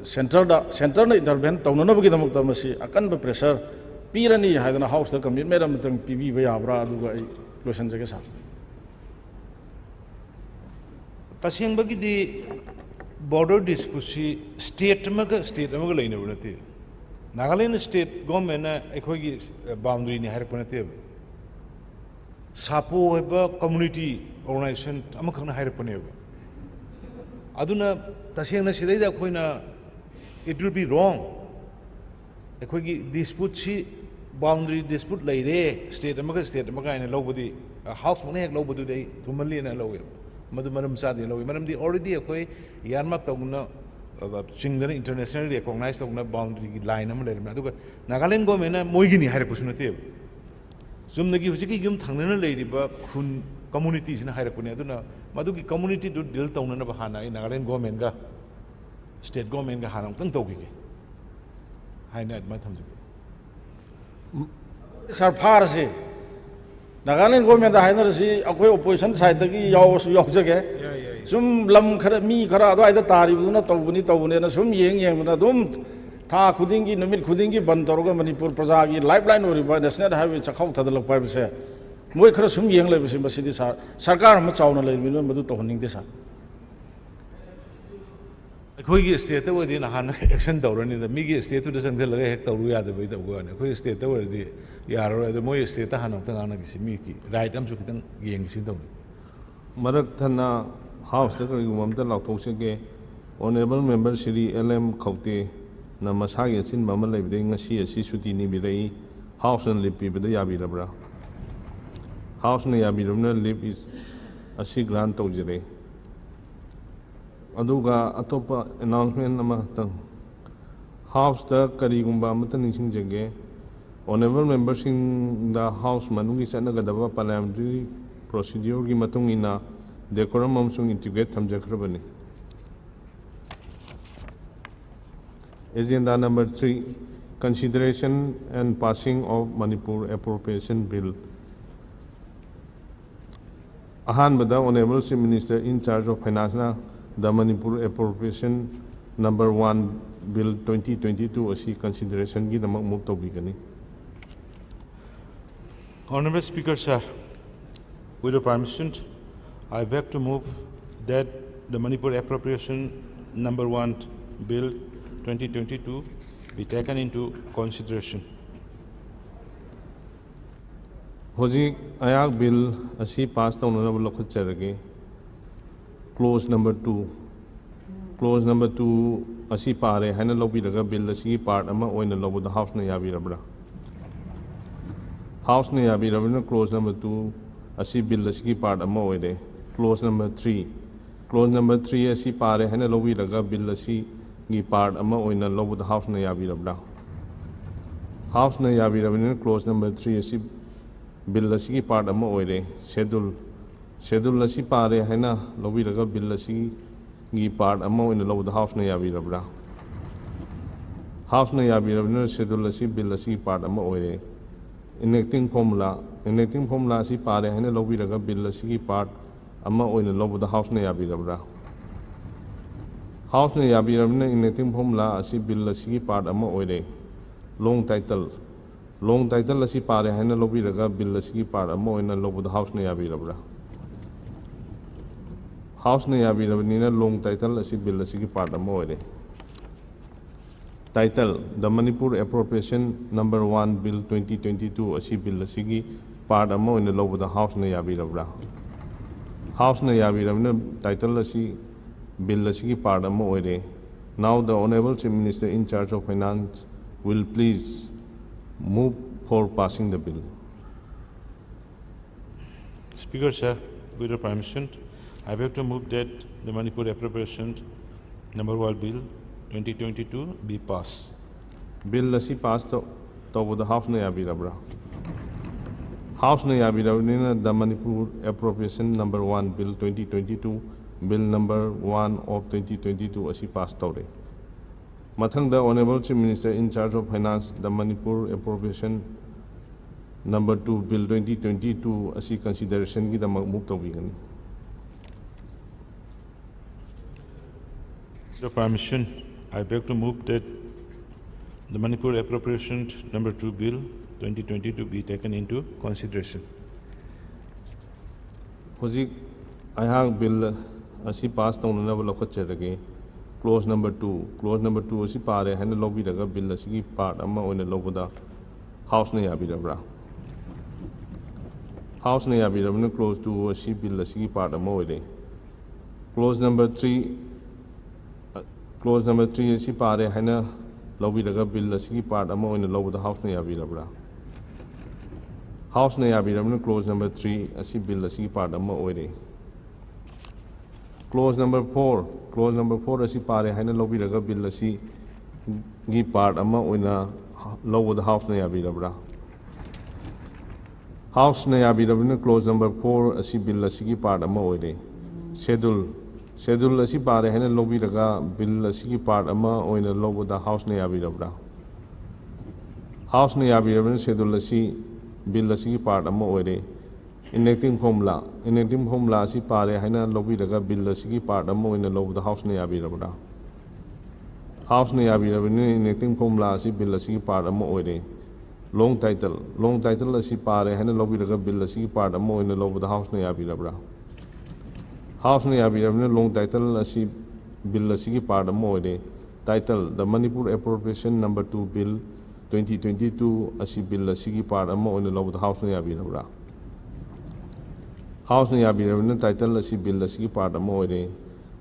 centreꯗ, centreꯅ intervene ꯇꯧꯅꯅꯕꯒꯤꯗꯃꯛꯇ ꯃꯁꯤ ꯑꯀꯟꯕ pressure ꯄꯤꯔꯅꯤ ꯍꯥꯏꯗꯅ Houseꯇ commitment ꯑꯃꯇꯪ ꯄꯤꯕꯤꯕ ꯌꯥꯕ꯭ꯔꯥ? ꯑꯗꯨꯒ ꯑꯩ ꯂꯣꯏꯁꯤꯟꯖꯒꯦ ꯁꯥꯔ꯫ ꯇꯁꯦꯡꯕꯒꯤꯗꯤ border disputeꯁꯤ state ꯑꯃꯒ state ꯑꯃꯒ ꯂꯩꯅꯕ ꯅꯠꯇꯦ꯫ ꯅꯥꯒꯥꯂꯦꯟ state governmentꯅ ꯑꯩꯈꯣꯏꯒꯤ boundaryꯅꯤ ꯍꯥꯏꯔꯛꯄ ꯅꯠꯇꯦꯕ꯫ ꯁꯥꯄꯣ ꯍꯥꯏꯕ community organisation ꯑꯃꯈꯛꯅ ꯍꯥꯏꯔꯛꯄꯅꯦꯕ꯫ ꯑꯗꯨꯅ ꯇꯁꯦꯡꯅ ꯁꯤꯗꯩꯗ ꯑꯩꯈꯣꯏꯅ, it will be wrong꯫ ꯑꯩꯈꯣꯏꯒꯤ disputeꯁꯤ, boundary dispute ꯂꯩꯔꯦ state ꯑꯃꯒ state ꯑꯃꯒ ꯍꯥꯏꯅ ꯂꯧꯕꯗꯤ, Houseꯃꯛꯅ ꯍꯦꯛ ꯂꯧꯕꯗꯨꯗꯤ ꯑꯩ ꯊꯨꯃꯜꯂꯦꯅ ꯂꯧꯋꯦꯕ꯫ ꯃꯗꯨ ꯃꯔꯝ ꯆꯥꯗꯦ ꯂꯧꯏ꯫ ꯃꯔꯝꯗꯤ already ꯑꯩꯈꯣꯏ ꯏꯌꯥꯔꯃꯥꯔꯛ ꯇꯧꯗꯨꯅ, ꯑ, ꯆꯤꯡꯗꯅ internationally recognize ꯇꯧꯗꯨꯅ boundary ꯒꯤ line ꯑꯃ ꯂꯩꯔꯝꯃꯦ꯫ ꯑꯗꯨꯒ ꯅꯥꯒꯥꯂꯦꯟ ꯒꯣꯔꯃꯦꯟꯅ ꯃꯣꯏꯒꯤꯅꯤ ꯍꯥꯏꯔꯛꯄꯁꯨ ꯅꯠꯇꯦꯕ꯫ ꯆꯨꯝꯅꯒꯤ ꯍꯧꯖꯤꯛꯀꯤ ꯌꯨꯝ ꯊꯪꯅꯅ ꯂꯩꯔꯤꯕ ꯈꯨꯟ community ꯁꯤꯅ ꯍꯥꯏꯔꯛꯄꯅꯦ꯫ ꯑꯗꯨꯅ ꯃꯗꯨꯒꯤ community ꯗꯨ deal ꯇꯧꯅꯅꯕ ꯍꯥꯟꯅ ꯑꯩ ꯅꯥꯒꯥꯂꯦꯟ ꯒꯣꯔꯃꯦꯟꯒ state ꯒꯣꯔꯃꯦꯟꯒ ꯍꯥꯟꯅ ꯑꯃꯨꯛꯇꯪ ꯇꯧꯈꯤꯒꯦ ꯍꯥꯏꯅ ꯑꯗꯨꯃꯥꯏꯅ ꯊꯝꯖꯒꯦ꯫ ꯁꯥꯔ, ꯐꯥꯔꯁꯤ꯫ ꯅꯥꯒꯥꯂꯦꯟ ꯒꯣꯔꯃꯦꯟꯗ ꯍꯥꯏꯅꯔꯁꯤ, ꯑꯩꯈꯣꯏ ꯑꯣꯄꯣꯖꯤꯁꯟ ꯁꯥꯏꯠꯇꯒꯤ ꯌꯥꯎꯔꯁꯨ ꯌꯥꯎꯖꯒꯦ꯫ ꯁꯨꯝ ꯂꯝ ꯈꯔ, ꯃꯤ ꯈꯔ ꯑꯗꯨꯋꯥꯏꯗ ꯇꯥꯔꯤꯕꯗꯨꯅ ꯇꯧꯕꯅꯤ ꯇꯧꯕꯅꯦꯅ ꯁꯨꯝ ꯌꯦꯡ ꯌꯦꯡꯕꯗ ꯑꯗꯨꯝ ꯊꯥ ꯈꯨꯗꯤꯡꯒꯤ, ꯅꯨꯃꯤꯠ ꯈꯨꯗꯤꯡꯒꯤ ꯕꯟ ꯇꯧꯔꯒ ꯃꯅꯤꯄꯨꯔ ꯄ꯭ꯔꯖꯥꯒꯤ ꯂꯥꯏꯐ ꯂꯥꯏꯟ ꯑꯣꯏꯔꯤꯕ ꯅꯦꯁꯅꯦꯜ ꯍꯥꯏꯋꯦ ꯆꯥꯛꯈꯥꯎ ꯊꯥꯗꯠꯂꯛꯄ ꯍꯥꯏꯕꯁꯦ ꯃꯣꯏ ꯈꯔ ꯁꯨꯝ ꯌꯦꯡ ꯂꯩꯕꯁꯤ, ꯃꯁꯤꯗꯤ ꯁꯥꯔ, ꯁꯔꯀꯥꯔ ꯑꯃ ꯆꯥꯎꯅ ꯂꯩꯔꯤꯕꯅꯤꯅ ꯃꯗꯨ ꯇꯧꯍꯟꯅꯤꯡꯗꯦ ꯁꯥꯔ꯫ ꯑꯩꯈꯣꯏꯒꯤ ꯁ꯭ꯇꯦꯠꯇ ꯑꯣꯏꯔꯗꯤ ꯅꯍꯥꯟꯅ action ꯇꯧꯔꯅꯤꯗ, ꯃꯤꯒꯤ ꯁ꯭ꯇꯦꯠꯇꯨꯗ ꯆꯪꯁꯤꯜꯂꯒ ꯍꯦꯛ ꯇꯧꯔꯨ ꯌꯥꯗꯕꯩ ꯇꯧꯕ ꯋꯥꯅꯤ꯫ ꯑꯩꯈꯣꯏ ꯁ꯭ꯇꯦꯠꯇ ꯑꯣꯏꯔꯗꯤ ꯌꯥꯔꯔꯣꯏ꯫ ꯑꯗꯣ ꯃꯣꯏ ꯁ꯭ꯇꯦꯠꯇ ꯍꯥꯟꯅ ꯑꯃꯨꯛꯇ ꯉꯥꯡꯅꯈꯤꯁꯤ, ꯃꯤꯒꯤ ꯔꯥꯏꯠ ꯑꯃꯁꯨ ꯈꯤꯇꯪ ꯌꯦꯡꯈꯤꯁꯤ ꯇꯧꯅꯤ꯫ ꯃꯔꯛ ꯊꯠꯅ ꯍꯥꯎꯁꯇ ꯀꯔꯤꯒꯨꯝꯕ ꯑꯝꯇ ꯂꯥꯎꯊꯣꯛꯆꯒꯦ꯫ Honourable member Shri L M ꯈꯧꯇꯦꯅ ꯃꯁꯥꯒꯤ ꯑꯆꯤꯟꯕ ꯑꯃ ꯂꯩꯕꯗꯒꯤ ꯉꯁꯤ ꯑꯁꯤ ꯁꯨꯇꯤ ꯅꯤꯕꯤꯔꯛꯏ꯫ ꯍꯥꯎꯁꯅ ꯂꯤꯞ ꯄꯤꯕꯗ ꯌꯥꯕꯤꯔꯕ꯭ꯔꯥ? ꯍꯥꯎꯁꯅ ꯌꯥꯕꯤꯔꯕꯅ ꯂꯤꯞ ꯏꯁ ꯑꯁꯤ ꯒ꯭ꯔꯥꯟ ꯇꯧꯖꯔꯦ꯫ ꯑꯗꯨꯒ ꯑꯇꯣꯞꯄ ꯑꯦꯅꯥꯎꯟꯁꯃꯦꯟ ꯑꯃꯈꯛꯇꯪ, ꯍꯥꯎꯁꯇ ꯀꯔꯤꯒꯨꯝꯕ ꯑꯃꯠꯇ ꯅꯤꯡꯁꯤꯡꯖꯒꯦ꯫ ꯑꯣꯅꯔꯦꯕꯜ ꯃꯦꯝꯕꯔꯁꯤꯡꯗ ꯍꯥꯎꯁ ꯃꯅꯨꯡꯒꯤ ꯆꯠꯅꯒꯗꯕ ꯄꯥꯔꯂꯤꯌꯥꯃꯦꯟꯇꯔꯤ ꯄ꯭ꯔꯣꯁꯤꯗ꯭ꯌꯨꯔꯒꯤ ꯃꯇꯨꯡ ꯏꯟꯅ ꯗꯦꯀꯣꯔꯝ ꯑꯃꯁꯨꯡ integrate ꯊꯝꯖꯈ꯭ꯔꯕꯅꯤ꯫ Agenda number three, consideration and passing of Manipur Appropriation Bill. ꯑꯍꯥꯟꯕꯗ Honourable Chief Minister in charge of Finance ꯅ the Manipur Appropriation number one Bill twenty twenty-two ꯑꯁꯤ consideration ꯒꯤꯗꯃꯛ move ꯇꯧꯕꯤꯒꯅꯤ꯫ Honorable Speaker, sir, with your permission, I beg to move that the Manipur Appropriation Number One Bill twenty twenty-two be taken into consideration. ꯍꯧꯖꯤꯛ ꯑꯩꯍꯥꯛ ꯕꯤꯜ ꯑꯁꯤ ꯄꯥꯁ ꯇꯧꯅꯅꯕ ꯂꯧꯈꯠꯆꯔꯒꯦ꯫ Clause number two, clause number two ꯑꯁꯤ ꯄꯥꯔꯦ ꯍꯥꯏꯅ ꯂꯧꯕꯤꯔꯒ ꯕꯤꯜ ꯑꯁꯤꯒꯤ ꯄꯥꯔꯠ ꯑꯃ ꯑꯣꯏꯅ ꯂꯧꯕꯗ ꯍꯥꯎꯁꯅ ꯌꯥꯕꯤꯔꯕ꯭ꯔꯥ? ꯍꯥꯎꯁꯅ ꯌꯥꯕꯤꯔꯕꯅꯤꯅ clause number two ꯑꯁꯤ ꯕꯤꯜ ꯑꯁꯤꯒꯤ ꯄꯥꯔꯠ ꯑꯃ ꯑꯣꯏꯔꯦ꯫ Clause number three, clause number three ꯑꯁꯤ ꯄꯥꯔꯦ ꯍꯥꯏꯅ ꯂꯧꯕꯤꯔꯒ ꯕꯤꯜ ꯑꯁꯤꯒꯤ ꯄꯥꯔꯠ ꯑꯃ ꯑꯣꯏꯅ ꯂꯧꯕꯗ ꯍꯥꯎꯁꯅ ꯌꯥꯕꯤꯔꯕ꯭ꯔꯥ? ꯍꯥꯎꯁꯅ ꯌꯥꯕꯤꯔꯕꯅꯤꯅ clause number three ꯑꯁꯤ ꯕꯤꯜ ꯑꯁꯤꯒꯤ ꯄꯥꯔꯠ ꯑꯃ ꯑꯣꯏꯔꯦ꯫ ꯁꯦꯗꯨꯜ, ꯁꯦꯗꯨꯜ ꯑꯁꯤ ꯄꯥꯔꯦ ꯍꯥꯏꯅ ꯂꯧꯕꯤꯔꯒ ꯕꯤꯜ ꯑꯁꯤꯒꯤ ꯄꯥꯔꯠ ꯑꯃ ꯑꯣꯏꯅ ꯂꯧꯕꯗ ꯍꯥꯎꯁꯅ ꯌꯥꯕꯤꯔꯕ꯭ꯔꯥ? ꯍꯥꯎꯁꯅ ꯌꯥꯕꯤꯔꯕꯅꯤꯅ ꯁꯦꯗꯨꯜ ꯑꯁꯤ ꯕꯤꯜ ꯑꯁꯤꯒꯤ ꯄꯥꯔꯠ ꯑꯃ ꯑꯣꯏꯔꯦ꯫ Enacting formula, enacting formula ꯑꯁꯤ ꯄꯥꯔꯦ ꯍꯥꯏꯅ ꯂꯧꯕꯤꯔꯒ ꯕꯤꯜ ꯑꯁꯤꯒꯤ ꯄꯥꯔꯠ ꯑꯃ ꯑꯣꯏꯅ ꯂꯧꯕꯗ ꯍꯥꯎꯁꯅ ꯌꯥꯕꯤꯔꯕ꯭ꯔꯥ? ꯍꯥꯎꯁꯅ ꯌꯥꯕꯤꯔꯕꯅꯤꯅ enacting formula ꯑꯁꯤ ꯕꯤꯜ ꯑꯁꯤꯒꯤ ꯄꯥꯔꯠ ꯑꯃ ꯑꯣꯏꯔꯦ꯫ Long title, long title ꯑꯁꯤ ꯄꯥꯔꯦ ꯍꯥꯏꯅ ꯂꯧꯕꯤꯔꯒ ꯕꯤꯜ ꯑꯁꯤꯒꯤ ꯄꯥꯔꯠ ꯑꯃ ꯑꯣꯏꯅ ꯂꯧꯕꯗ ꯍꯥꯎꯁꯅ ꯌꯥꯕꯤꯔꯕ꯭ꯔꯥ? ꯍꯥꯎꯁꯅ ꯌꯥꯕꯤꯔꯕꯅꯤꯅ long title ꯑꯁꯤ ꯕꯤꯜ ꯑꯁꯤꯒꯤ ꯄꯥꯔꯠ ꯑꯃ ꯑꯣꯏꯔꯦ꯫ Title, The Manipur Appropriation Number One Bill twenty twenty-two ꯑꯁꯤ ꯕꯤꯜ ꯑꯁꯤꯒꯤ ꯄꯥꯔꯠ ꯑꯃ ꯑꯣꯏꯅ ꯂꯧꯕꯗ ꯍꯥꯎꯁꯅ ꯌꯥꯕꯤꯔꯕ꯭ꯔꯥ? ꯍꯥꯎꯁꯅ ꯌꯥꯕꯤꯔꯕꯅꯤꯅ ꯇꯥꯏꯇꯜ ꯑꯁꯤ ꯕꯤꯜ ꯑꯁꯤꯒꯤ ꯄꯥꯔꯠ ꯑꯃ ꯑꯣꯏꯔꯦ꯫ Now the Honorable Chief Minister in charge of Finance will please move for passing the bill. Speaker, sir, with your permission, I beg to move that the Manipur Appropriation Number One Bill twenty twenty-two be passed. Bill ꯑꯁꯤ ꯄꯥꯁ ꯇꯧꯕꯗ ꯍꯥꯎꯁꯅ ꯌꯥꯕꯤꯔꯕ꯭ꯔꯥ? ꯍꯥꯎꯁꯅ ꯌꯥꯕꯤꯔꯕꯅꯤꯅ the Manipur Appropriation Number One Bill twenty twenty-two, Bill Number One of twenty twenty-two ꯑꯁꯤ ꯄꯥꯁ ꯇꯧꯔꯦ꯫ ꯃꯊꯪꯗ Honorable Chief Minister in charge of Finance, the Manipur Appropriation Number Two Bill twenty twenty-two ꯑꯁꯤ consideration ꯒꯤꯗꯃꯛ move ꯇꯧꯕꯤꯒꯅꯤ꯫ With your permission, I beg to move that the Manipur Appropriation Number Two Bill twenty twenty-two be taken into consideration. ꯍꯧꯖꯤꯛ ꯑꯩꯍꯥꯛ ꯕꯤꯜ ꯑꯁꯤ ꯄꯥꯁ ꯇꯧꯅꯅꯕ ꯂꯧꯈꯠꯆꯔꯒꯦ꯫ Clause number two, clause number two ꯑꯁꯤ ꯄꯥꯔꯦ ꯍꯥꯏꯅ ꯂꯧꯕꯤꯔꯒ ꯕꯤꯜ ꯑꯁꯤꯒꯤ ꯄꯥꯔꯠ ꯑꯃ ꯑꯣꯏꯅ ꯂꯧꯕꯗ ꯍꯥꯎꯁꯅ ꯌꯥꯕꯤꯔꯕ꯭ꯔꯥ? ꯍꯥꯎꯁꯅ ꯌꯥꯕꯤꯔꯕꯅꯤꯅ clause two ꯑꯁꯤ ꯕꯤꯜ ꯑꯁꯤꯒꯤ ꯄꯥꯔꯠ ꯑꯃ ꯑꯣꯏꯔꯦ꯫ Clause number three, clause number three ꯑꯁꯤ ꯄꯥꯔꯦ ꯍꯥꯏꯅ ꯂꯧꯕꯤꯔꯒ ꯕꯤꯜ ꯑꯁꯤꯒꯤ ꯄꯥꯔꯠ ꯑꯃ ꯑꯣꯏꯅ ꯂꯧꯕꯗ ꯍꯥꯎꯁꯅ ꯌꯥꯕꯤꯔꯕ꯭ꯔꯥ? ꯍꯥꯎꯁꯅ ꯌꯥꯕꯤꯔꯕꯅꯤꯅ clause number three ꯑꯁꯤ ꯕꯤꯜ ꯑꯁꯤꯒꯤ ꯄꯥꯔꯠ ꯑꯃ ꯑꯣꯏꯔꯦ꯫ Clause number four, clause number four ꯑꯁꯤ ꯄꯥꯔꯦ ꯍꯥꯏꯅ ꯂꯧꯕꯤꯔꯒ ꯕꯤꯜ ꯑꯁꯤꯒꯤ ꯄꯥꯔꯠ ꯑꯃ ꯑꯣꯏꯅ ꯂꯧꯕꯗ ꯍꯥꯎꯁꯅ ꯌꯥꯕꯤꯔꯕ꯭ꯔꯥ? ꯍꯥꯎꯁꯅ ꯌꯥꯕꯤꯔꯕꯅꯤꯅ ꯀ꯭ꯂꯣꯖ ꯅꯝꯕꯔ ꯐꯣꯔ ꯑꯁꯤ ꯕꯤꯜ ꯑꯁꯤꯒꯤ ꯄꯥꯔꯠ ꯑꯃ ꯑꯣꯏꯔꯦ꯫ ꯁꯦꯗꯨꯜ, ꯁꯦꯗꯨꯜ ꯑꯁꯤ ꯄꯥꯔꯦ ꯍꯥꯏꯅ ꯂꯧꯕꯤꯔꯒ ꯕꯤꯜ ꯑꯁꯤꯒꯤ ꯄꯥꯔꯠ ꯑꯃ ꯑꯣꯏꯅ ꯂꯧꯕꯗ ꯍꯥꯎꯁꯅ ꯌꯥꯕꯤꯔꯕ꯭ꯔꯥ? ꯍꯥꯎꯁꯅ ꯌꯥꯕꯤꯔꯕꯅꯤꯅ ꯁꯦꯗꯨꯜ ꯑꯁꯤ ꯕꯤꯜ ꯑꯁꯤꯒꯤ ꯄꯥꯔꯠ ꯑꯃ ꯑꯣꯏꯔꯦ꯫ Enacting formula, enacting formula ꯑꯁꯤ ꯄꯥꯔꯦ ꯍꯥꯏꯅ ꯂꯧꯕꯤꯔꯒ ꯕꯤꯜ ꯑꯁꯤꯒꯤ ꯄꯥꯔꯠ ꯑꯃ ꯑꯣꯏꯅ ꯂꯧꯕꯗ ꯍꯥꯎꯁꯅ ꯌꯥꯕꯤꯔꯕ꯭ꯔꯥ? ꯍꯥꯎꯁꯅ ꯌꯥꯕꯤꯔꯕꯅꯤꯅ enacting formula ꯑꯁꯤ ꯕꯤꯜ ꯑꯁꯤꯒꯤ ꯄꯥꯔꯠ ꯑꯃ ꯑꯣꯏꯔꯦ꯫ Long title, long title ꯑꯁꯤ ꯄꯥꯔꯦ ꯍꯥꯏꯅ ꯂꯧꯕꯤꯔꯒ ꯕꯤꯜ ꯑꯁꯤꯒꯤ ꯄꯥꯔꯠ ꯑꯃ ꯑꯣꯏꯅ ꯂꯧꯕꯗ ꯍꯥꯎꯁꯅ ꯌꯥꯕꯤꯔꯕ꯭ꯔꯥ? ꯍꯥꯎꯁꯅ ꯌꯥꯕꯤꯔꯕꯅꯤꯅ long title ꯑꯁꯤ ꯕꯤꯜ ꯑꯁꯤꯒꯤ ꯄꯥꯔꯠ ꯑꯃ ꯑꯣꯏꯔꯦ꯫ Title, The Manipur Appropriation Number Two Bill twenty twenty-two ꯑꯁꯤ ꯕꯤꯜ ꯑꯁꯤꯒꯤ ꯄꯥꯔꯠ ꯑꯃ ꯑꯣꯏꯅ ꯂꯧꯕꯗ ꯍꯥꯎꯁꯅ ꯌꯥꯕꯤꯔꯕ꯭ꯔꯥ? ꯍꯥꯎꯁꯅ ꯌꯥꯕꯤꯔꯕꯅꯤꯅ ꯇꯥꯏꯇꯜ ꯑꯁꯤ ꯕꯤꯜ ꯑꯁꯤꯒꯤ ꯄꯥꯔꯠ ꯑꯃ ꯑꯣꯏꯔꯦ꯫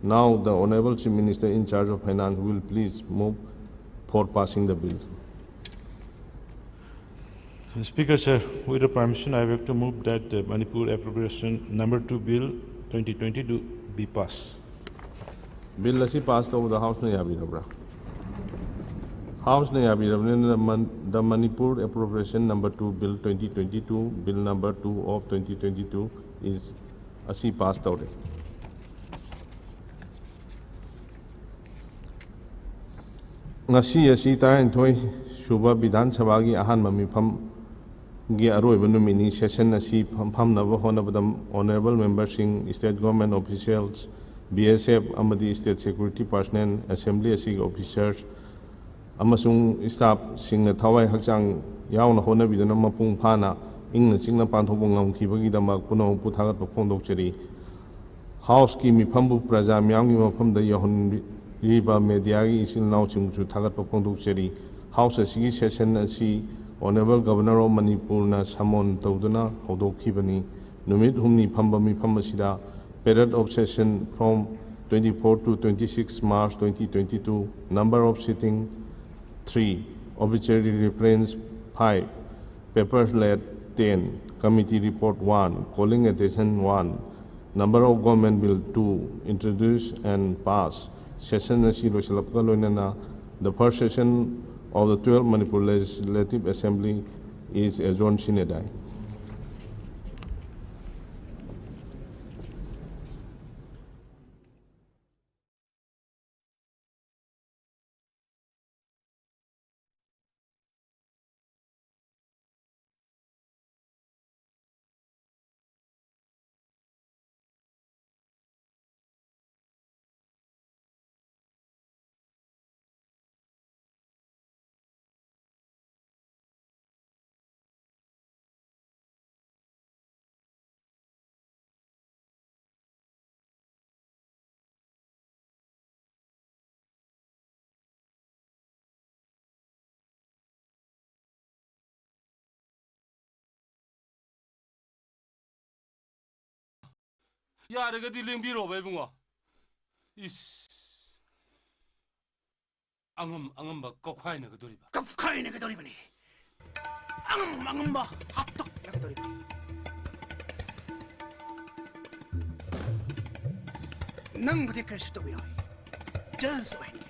Now the Honorable Chief Minister in charge of Finance will please move for passing the bill. Speaker, sir, with your permission, I have to move that the Manipur Appropriation Number Two Bill twenty twenty-two be passed. Bill ꯑꯁꯤ ꯄꯥꯁ ꯇꯧꯕꯗ ꯍꯥꯎꯁꯅ ꯌꯥꯕꯤꯔꯕ꯭ꯔꯥ? ꯍꯥꯎꯁꯅ ꯌꯥꯕꯤꯔꯕꯅꯤꯅ ꯃꯟ- The Manipur Appropriation Number Two Bill twenty twenty-two, Bill Number Two of twenty twenty-two is ꯑꯁꯤ ꯄꯥꯁ ꯇꯧꯔꯦ꯫ ꯉꯁꯤ ꯑꯁꯤ ꯇꯔꯥꯅꯤꯊꯣꯏ ꯁꯨꯕ ꯕꯤꯙꯥꯟ ꯁꯚꯥꯒꯤ ꯑꯍꯥꯟꯕ ꯃꯤꯐꯝꯒꯤ ꯑꯔꯣꯏꯕ ꯅꯨꯃꯤꯠꯅꯤ꯫ Session ꯑꯁꯤ ꯐꯝ- ꯐꯝꯅꯕ ꯍꯣꯠꯅꯕꯗ Honorable Memberꯁꯤꯡ, State Government Officials, B S F ꯑꯃꯗꯤ State Security Personnel, Assembly ꯑꯁꯤꯒꯤ officers ꯑꯃꯁꯨꯡ staffꯁꯤꯡꯅ ꯊꯋꯥꯏ ꯍꯛꯆꯥꯡ ꯌꯥꯎꯅ ꯍꯣꯠꯅꯕꯤꯗꯨꯅ ꯃꯄꯨꯡ ꯐꯥꯅ ꯏꯪꯅ ꯆꯤꯛꯅ ꯄꯥꯡꯊꯣꯛꯄ ꯉꯝꯈꯤꯕꯒꯤꯗꯃꯛ ꯄꯨꯝꯅꯃꯛꯄꯨ ꯊꯥꯒꯠꯄ ꯐꯣꯡꯗꯣꯛꯆꯔꯤ꯫ ꯍꯥꯎꯁꯀꯤ ꯃꯤꯐꯝꯕꯨ ꯄ꯭ꯔꯖꯥ ꯃꯤꯌꯥꯝꯒꯤ ꯃꯐꯝꯗ ꯌꯧꯍꯟꯕꯤꯔꯤꯕ mediaꯒꯤ ꯏꯆꯤꯜ ꯏꯅꯥꯎꯁꯤꯡꯕꯨꯁꯨ ꯊꯥꯒꯠꯄ ꯐꯣꯡꯗꯣꯛꯆꯔꯤ꯫ House ꯑꯁꯤꯒꯤ session ꯑꯁꯤ Honorable Governor of ꯃꯅꯤꯄꯨꯔꯅ summon ꯇꯧꯗꯨꯅ ꯍꯧꯗꯣꯛꯈꯤꯕꯅꯤ꯫ ꯅꯨꯃꯤꯠ ꯍꯨꯝꯅꯤ ꯐꯝꯕ ꯃꯤꯐꯝ ꯑꯁꯤꯗ period of session from twenty-four to twenty-six March twenty twenty-two, number of sitting three, obituary reference five, paper lead ten, committee report one, calling attention one, Number of Government Bill to introduce and pass. Session ꯑꯁꯤ ꯂꯣꯏꯁꯤꯜꯂꯛꯄꯒ ꯂꯣꯏꯅꯅ, the first session of the twelfth Manipur Legislative Assembly is adjourned sine die. ꯌꯥꯔꯒꯗꯤ ꯂꯦꯡꯕꯤꯔꯣꯕ ꯏꯕꯨꯡꯉꯣ꯫ ꯏꯁ꯫ ꯑꯉꯝ ꯑꯉꯝꯕ ꯀꯧꯈꯥꯏꯅꯒꯗꯧꯔꯤꯕ꯫ ꯀꯧꯈꯥꯏꯅꯒꯗꯧꯔꯤꯕꯅꯤ꯫ ꯑꯉꯝ ꯑꯉꯝꯕ ꯍꯥꯠꯇꯣꯛꯅꯒꯗꯧꯔꯤꯕꯅꯤ꯫ ꯅꯪꯕꯨꯗꯤ ꯀꯔꯤꯁꯨ ꯇꯧꯕꯤꯔꯣꯏ꯫ ꯖꯦꯜꯁ ꯑꯣꯏꯍꯟꯒꯦ꯫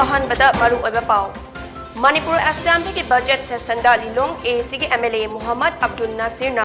ꯑꯍꯥꯟꯕꯗ ꯃꯔꯨꯑꯣꯏꯕ ꯄꯥꯎ꯫ ꯃꯅꯤꯄꯨꯔ ꯑꯦꯁꯦꯝꯕ꯭ꯂꯤꯒꯤ ꯕꯖꯦꯠ ꯁꯦꯁꯟꯗ ꯂꯤꯂꯣꯡ ꯑꯦ ꯁꯤꯒꯤ M L A Muhammad Abdul ꯅꯥꯁꯤꯔꯅ